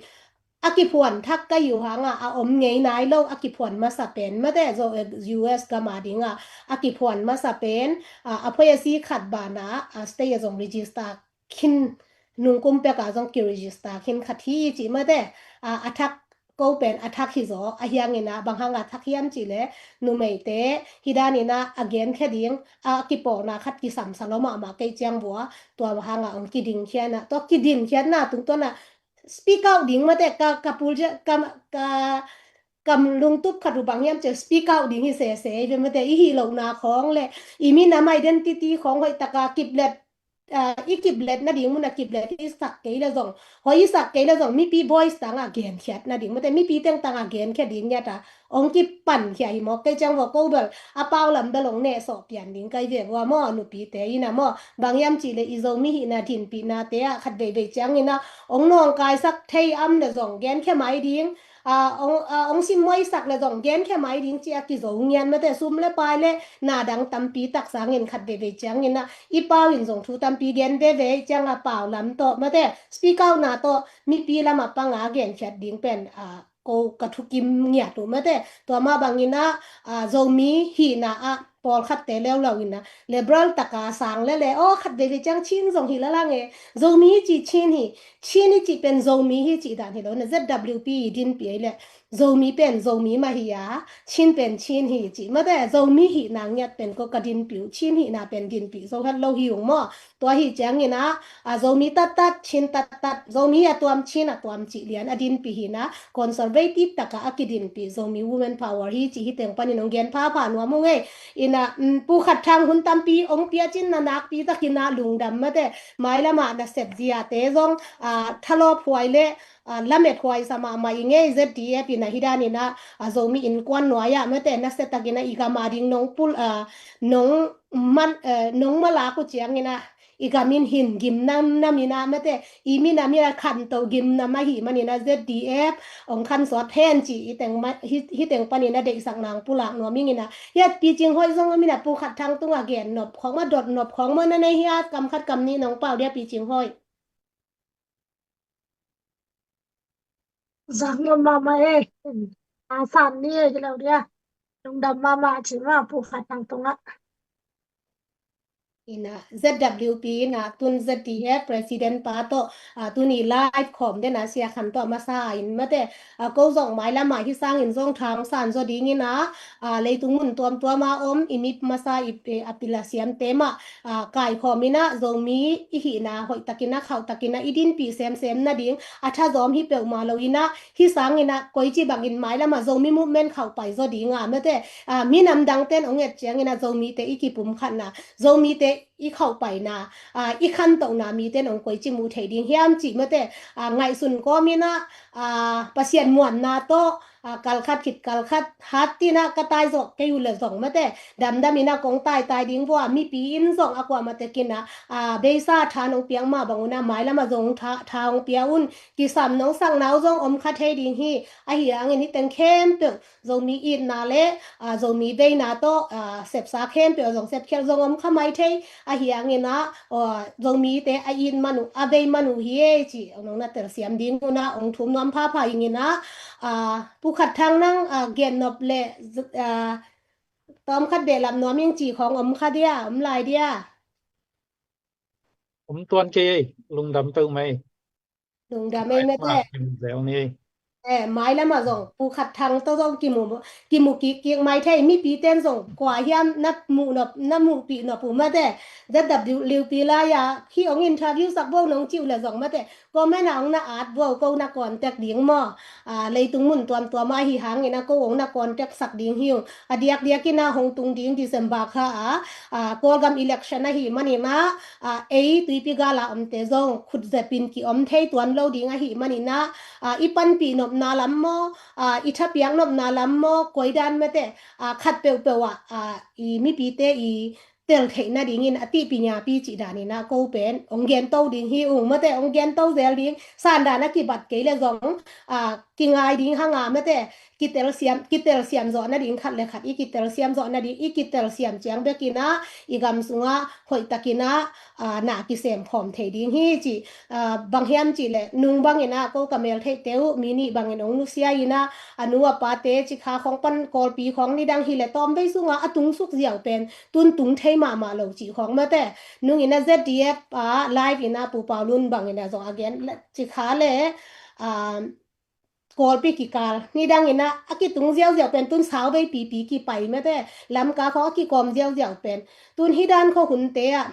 a kiphuan thak ka yu hanga a om ngei nai lo a kiphuan masa pen mate zo U S gama dinga a kiphuan masa pen a, a phoih a si khat bana a state a zong register khin nungkum peka zong ki register khin khat hi ci mate. A, a thak ko pen a thak hi zaw a hiangina bang hanga thak hiam ci le numeite hi danina a genkhia ding a kipawlna khat kisamsa lo mahmah kei ciang vua tua hanga ong kidingkhiana tua kidingkhiatna tungtuana speak out ding mate ka, ka pulja ka, ka kam lungtup khat uh bang hiam ci speak out ding hi sese ve mate i hi lo na khawng le i minam identity khawng hoih taka kiplet a, i kiplet nading muna kiplet i sak kei le zong hoih i sak kei le zong mipi voice tanga genkhiat nading mate mipi teng tanga genkhia ding ngiata ong kipankhia hi mawk kei ciang vua ko bel a pau lam bel ong nehsawh pian ding kai ve vua maw nupite ina maw bang hiam ci le i Zomi hihna dinpihnate ah khat veivei ciangina ong nawngkaisak thei am le zong genkhia mai ding a, ong, a, ong simmuaisak le zong genkhia mai ding ci a kizo ngian mate sum le pai le na dang tampi tak sangin khat veivei ciangina i pau in zong thu tampi gen veve cianga pau lam tawh mate speak out na tawh mipi lama panga genkhiat ding pen a, ko ka thukim ngiat uh mate tua mah bangina a, Zomi hihna ah pawlkhatte leulauina liberal taka sang lele aw khat veivei ciang Chin zong hi lalange Zomi hi ci Chin hi Chin hi ci pen Zomi hi ci dan hi lo na Z W P i dinpi ei le Zomi pen Zomi mah hi a, Chin pen Chin hi cih mate, Zomi hihna ngiat pen ko ka dinpih uh, Chin hihna pen dinpih zo het lo hi ung maw. Tua hi ciangin ah, a, Zomi tattat, Chin tattat, Zomi a tuam, Chin a tuam cih lian a dinpih hi na, conservative taka a kidinpih Zomi Women Power hi cih hi teng panin hong gen phapha nuam ung ei. Ina, mm, Pu Khat Thang hun tampi hong piacin na nakpi takin ah lungdam mate, mailamah na sepziate zong, a, thalawp huai le, a, lamet huai sa mahmah i ngei. Z D F ina hi danin ah, a, Zomi innkuan nuai ah mate, nasia takin ah i gam a ding nong pul, a, nong man, a, nong malak uh ciangin ah i gam in hin gim namnam in ah mate, i minam in ah khanto gim nam ahih manin ah Z D F hong khansuat hen cih hi teng ma-, hi, hi teng panin ah deihsak nang pulak nuam ing in ah. Hiat Pi Cing Hoih zong om in ah Pu Khat Thang tungah gen nop khawng mah, dot nop khawng mah na nei hiat, kam khat kam nih nong pau dia Pi Cing Hoih. Zak nuam mahmah e. A san ni e, hi lo dia. Lungdam mahmah ci mah Pu Khat Thang tungah. Ina, Z W P ina, tun Z D F President pa tawh, a, tuni live khawm den a Sia Khan tawh masa in mate, a, ko zong mailamah hi sangin zong thang san zaw dingin ah, a, leitung mun tuamtuam a om i mi masa i, e, a pil a siamte mah, a, kaikhawm in ah Zomi i hihna hoih takin ah, khauh takin ah i dinpih semsem nading a thazawm hi peuhmah lo in ah, hi sangin ah koici bangin mailamah Zomi movement khauh pai zaw ding a mate, a, minam dangten hong et ciangin ah Zomite i kipumkhatna, Zomite i khauh paina, a, i khantohna miten hong koici mu thei ding hiam cih mate, a, ngaihsun kawmin ah, a, Pasian muanna tawh, a, kalkhat khit kalkhat hat tin ah ka tai zawh kei uh le zong mate, damdam in ah kong taitai ding vua, mipi in zong a kuamah tekin ah, a, beisa tha nong piak mah bang un ah mailamah zong tha, tha hong pia un, kisam nong sakna uh zong om kha thei ding hi. Ahi hangin hi teng khempeuh Zomi itna le, a, Zomi veina tawh, a, sepsa khempeuh a zong sepkhial zong om kha mai thei. Ahi hangin ah, a, Zomite a it man uh, a vei man uh hi e ci, nong na telsiam ding un ah hong thum nuam phapha ing in ah, a, Pu Khat Thang nang, a, gen nop le, a, tawm khat behlap nuam ing ci khawng om kha dia, om lai dia. Om tuan kei ei, lungdam peuh mai. Lungdam ei mate. Zel ni. E, mailamah zong Pu Khat Thang tawh zong kimu, kimu kikkik mai thei, mipiten zong kua hiam na muh nop, na muhpih nop uh mate. Z W P lai ah hih hong interview sak bo nong ci uh le zong mate, comment ah hong na at bo, ko na contact ding maw. A, leitung mun tuamtuam ah hi hangin ah ko hong na contact sak ding hi ung. A diakdiak in ah hong tung ding December kha ah, a, Kawlgam election ahih manin ah, a, ei tuipi gal a omte zong khutzepin ki-om thei tuan lo ding ahih manin ah, a, i panpih nopna lam maw, a, i thapiak nopna lam maw, koi dan mate, a, khat peuhpeuh ah, a, i mipite i tel theih nadingin a tihpi nyapi cih danin ah ko pen hong gen to ding hi ung mate, hong gen to zel ding, sandan a kibat kei le zong, a, kingai ding hang a mate, kitelsiam, kitelsiam zawh nading khat le khat, i kitelsiam zawh nading, i kitelsiam ciang bekin ah, i gam sungah hoih takin ah, a, na kisem khawm thei ding hi ci, a, bang hiam cih leh, nung bangin ah, ko ka mel theihte uh, mi nih bangin hong nusia in ah, a nu a pate, Cikha khawng pan Kawlpi khawng nidang hi leh tawm vei sungah, a tung suk ziau pen, tun tung thei mahmah lo cih khawng mate. Nung in ah Z D F ah, live in ah Pu Pau Lun bangin ah zong a gen, Cikha le, a, Kawlpi kikal nidang in ah a kitung ziauziau pen tun sau vei pipi kipai mate, Lamka khawng a kikawm ziauziau pen tun hi dan khaw hunte ah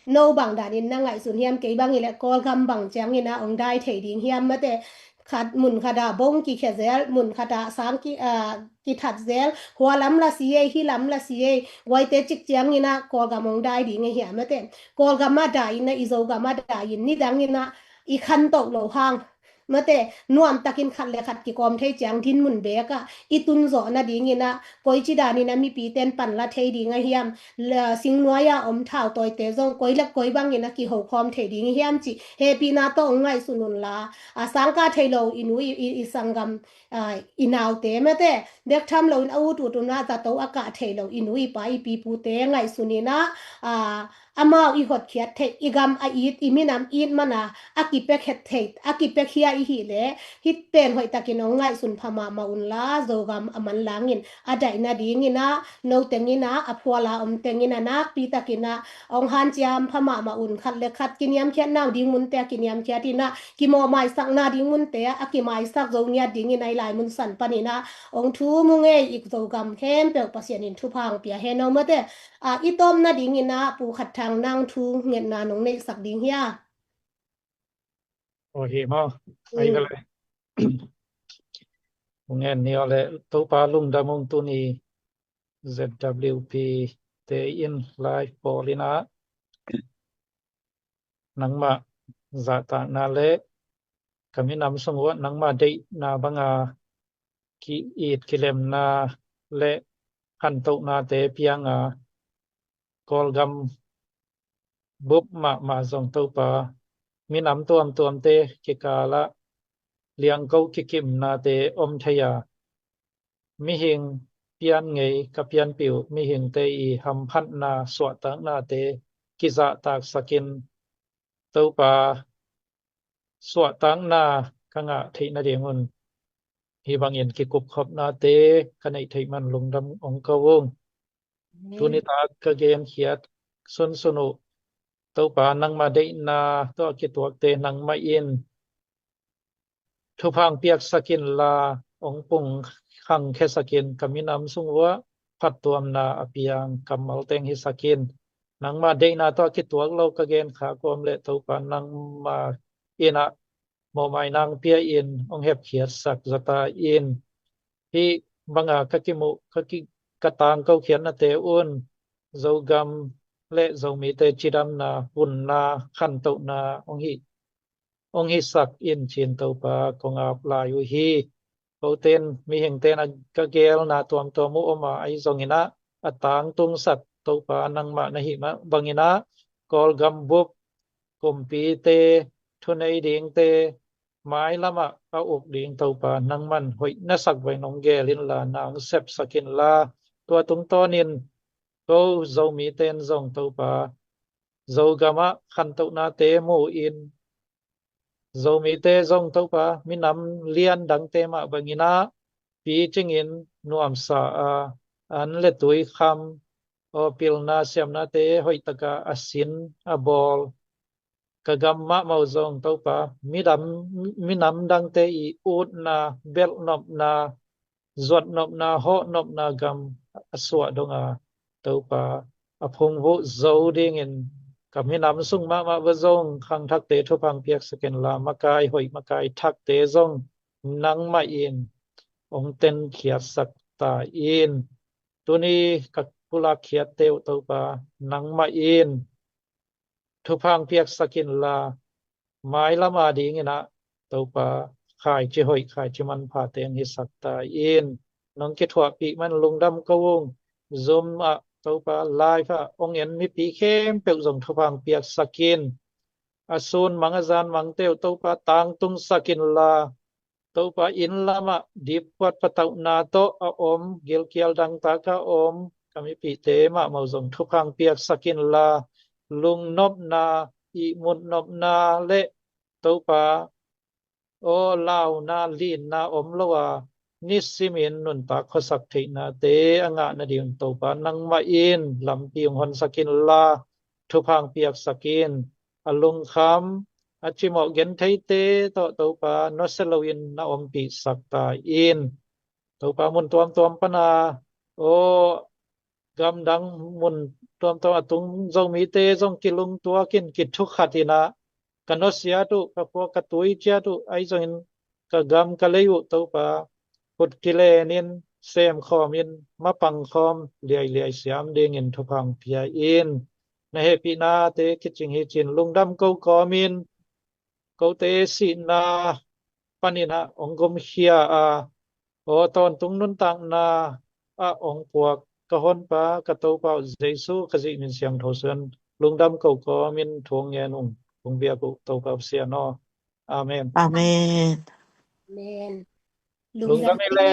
no bang danin na ngaihsun hiam, kei bang hi leh Kawlgam bang ciangin ah hong dai thei ding hiam mate, khat mun khat ah bong kikhia zel, mun khat ah sang ki, a, kithat zel, hua lam la si ei, hi lam la si ei, guaite cik ciangin ah Kawlgam hong dai ding a hiam mate, Kawlgam ah dai in ah i Zogam ah dai in nidang in ah i khantoh lo hang mate, nuam takin khat le khat kikawm thei ciang dinmun beek ah i tun zawh nadingin ah, koici danin ah mipiten pan la thei ding a hiam, la, singnuai ah om thau tawite zong koi le koi bangin ah kiho khawm thei ding hiam cih hehpihna tawh hong ngaihsun un la, a, sangkah thei lo i nu i, i, i sanggam, a, i naute mate, bek tham loin a ut ut un ah zato a kah thei lo i nu i pa i pi pute ngaihsun in ah, a, amau i hotkhiat theih, i gam a it, i minam it mana a kipia khet theih, a kipia khia i hih leh, hih pen hoihtakin hong ngaihsun pha mahmah unla, Zogam a manlangin a daih nadingin ah, no tengin ah, a phuala om tengin ah, nakpitakin ah hong hanciam pha mahmah un. Khat le khat kiniamkhiatna uh ding munte ah kiniamkhiat in ah, kimawhmaisakna ding munte ah a kimaisak zo ngiat dingin ah, hih lai mun san panin ah hong thum ung ei. I Zogam khempeuh Pasian in thupha hong pia hen. No mate, a, i tawpna dingin ah Pu Khat Thang, nang thu ngetna nong neihsak ding hia? Aw, hi maw? Ai, mm, ka le. Ngen ni aw le, Topa lungdam ung. Tuni Z W P te in live pawl in ah nangmah zahtakna le ka minam sung uah nangmah deihna banga ki-it kilemna le khantohnate pianga, Kawlgam bup mahmah zong Topa, minam tuamtuamte kikalah liangko kikimnate om thei a, mihing pian ngei ka pianpih uh mihingte i hamphatna, suahtaknate kizahtaksakin, Topa, suahtakna ka ngah theih nadingun hih bangin kikupkhopnate ka neih theih man lungdam hong ko ung. Amen. Tuni tak ka genkhiat sunsun uh, Topa, nangmah deihna tawh a kituakte nangmah in thupha hong piaksak inla, hong pung khangkhiasakin, ka minam sung uah phattuamna a piang kammalte hong hisakin. Nangmah deihna tawh a kituak lo ka genkha kawm le Topa, nangmah in ah mawhmaina hong pia in, hong hepkhiatsak zata in. Hih banga ka kimuh, ka ki, ka tangkokhiatnate un Zogam le Zomite cidamna, vunna, khantohna hong hi, hong hisak in ci-in Topa kong ap lai uh hi. Kote in, mihingte in a ka geelna tuamtuam uh om a, ahi zongin ah a tangtungsak Topa nangmah na hih mah bangin ah, Kawlgam bup kumpite, thunei dingte, mailamah a uk ding Topa nangman hoih na sak vei nong geel inla, na hong sepsak inla, tua tungtawnin ko Zomite in zong Topa, Zogamah khantohnate mu-in, Zomite zong Topa, minam lian dangte mah bangin ah picingin nuamsa a, an le tui kham, aw, pilna siamnate hoihtaka a sin a bawl, ka gam mahmah uh zong Topa, midam, minam dangte i utna, belhnopna, zuatnopna, hawhnopna gam a suah donga, Topa, a phungvuh zo dingin ka minam sung mahmah va zong khangthakte thupha hong piaksak inla, makai hoih, makai thakte zong nangmah in hong tenkhiatsak ta in. Tuni ka pulakkhiatte uh Topa, nangmah in thupha hong piaksak inla, mailam adingin ah Topa, khaici hoih, khaici manphate hong hisak ta in. Nong kithuahpih man lungdam ko ung. Zoom ah Topa, live ah hong en mipi khempeuh zong thupha hong piaksak in. A sun mang a zan mangte uh Topa, tangtungsak inla, Topa, inn lamah dipkuat patauhna tawh a om, gilkial dangtak a om ka mipihte mahmah uh zong thupha hong piaksak inla, lungnopna, ihmut nopna le Topa, aw, launa, linna om lo a, nisimin nuntak khuasak theihnate a ngah nading Topa, nangmah in lampi hong honsak inla, thupha hong piaksak in. A lungkham, a cimawh gentheite tawh Topa, nusia loin na ompihsak ta in. Topa, mun tuamtuam pana, aw, gamdang mun tuamtuam a tung Zomite zong kilungtuakin, kithukhatin ah, ka nusiat uh, ka khua ka tui ciat uh, ahi zongin ka gam ka lei uh Topa, khut kilenin, semkhawmin, mapangkhawm liailiai siam dingin thupha hong pia in. Na hehpihnate kicing hi ci-in lungdam ko kawmin, kote sihna panin ah hong gumkhia a, aw, tawntung nuntakna ah hong puak ka Honpa, ka Topa uh Jesu Khazih min siangtho suan lungdam ko kawmin thu hong ngen ung. Kong biak uh Topa Pasian aw. Amen. Amen. Amen. Lungdam hi le.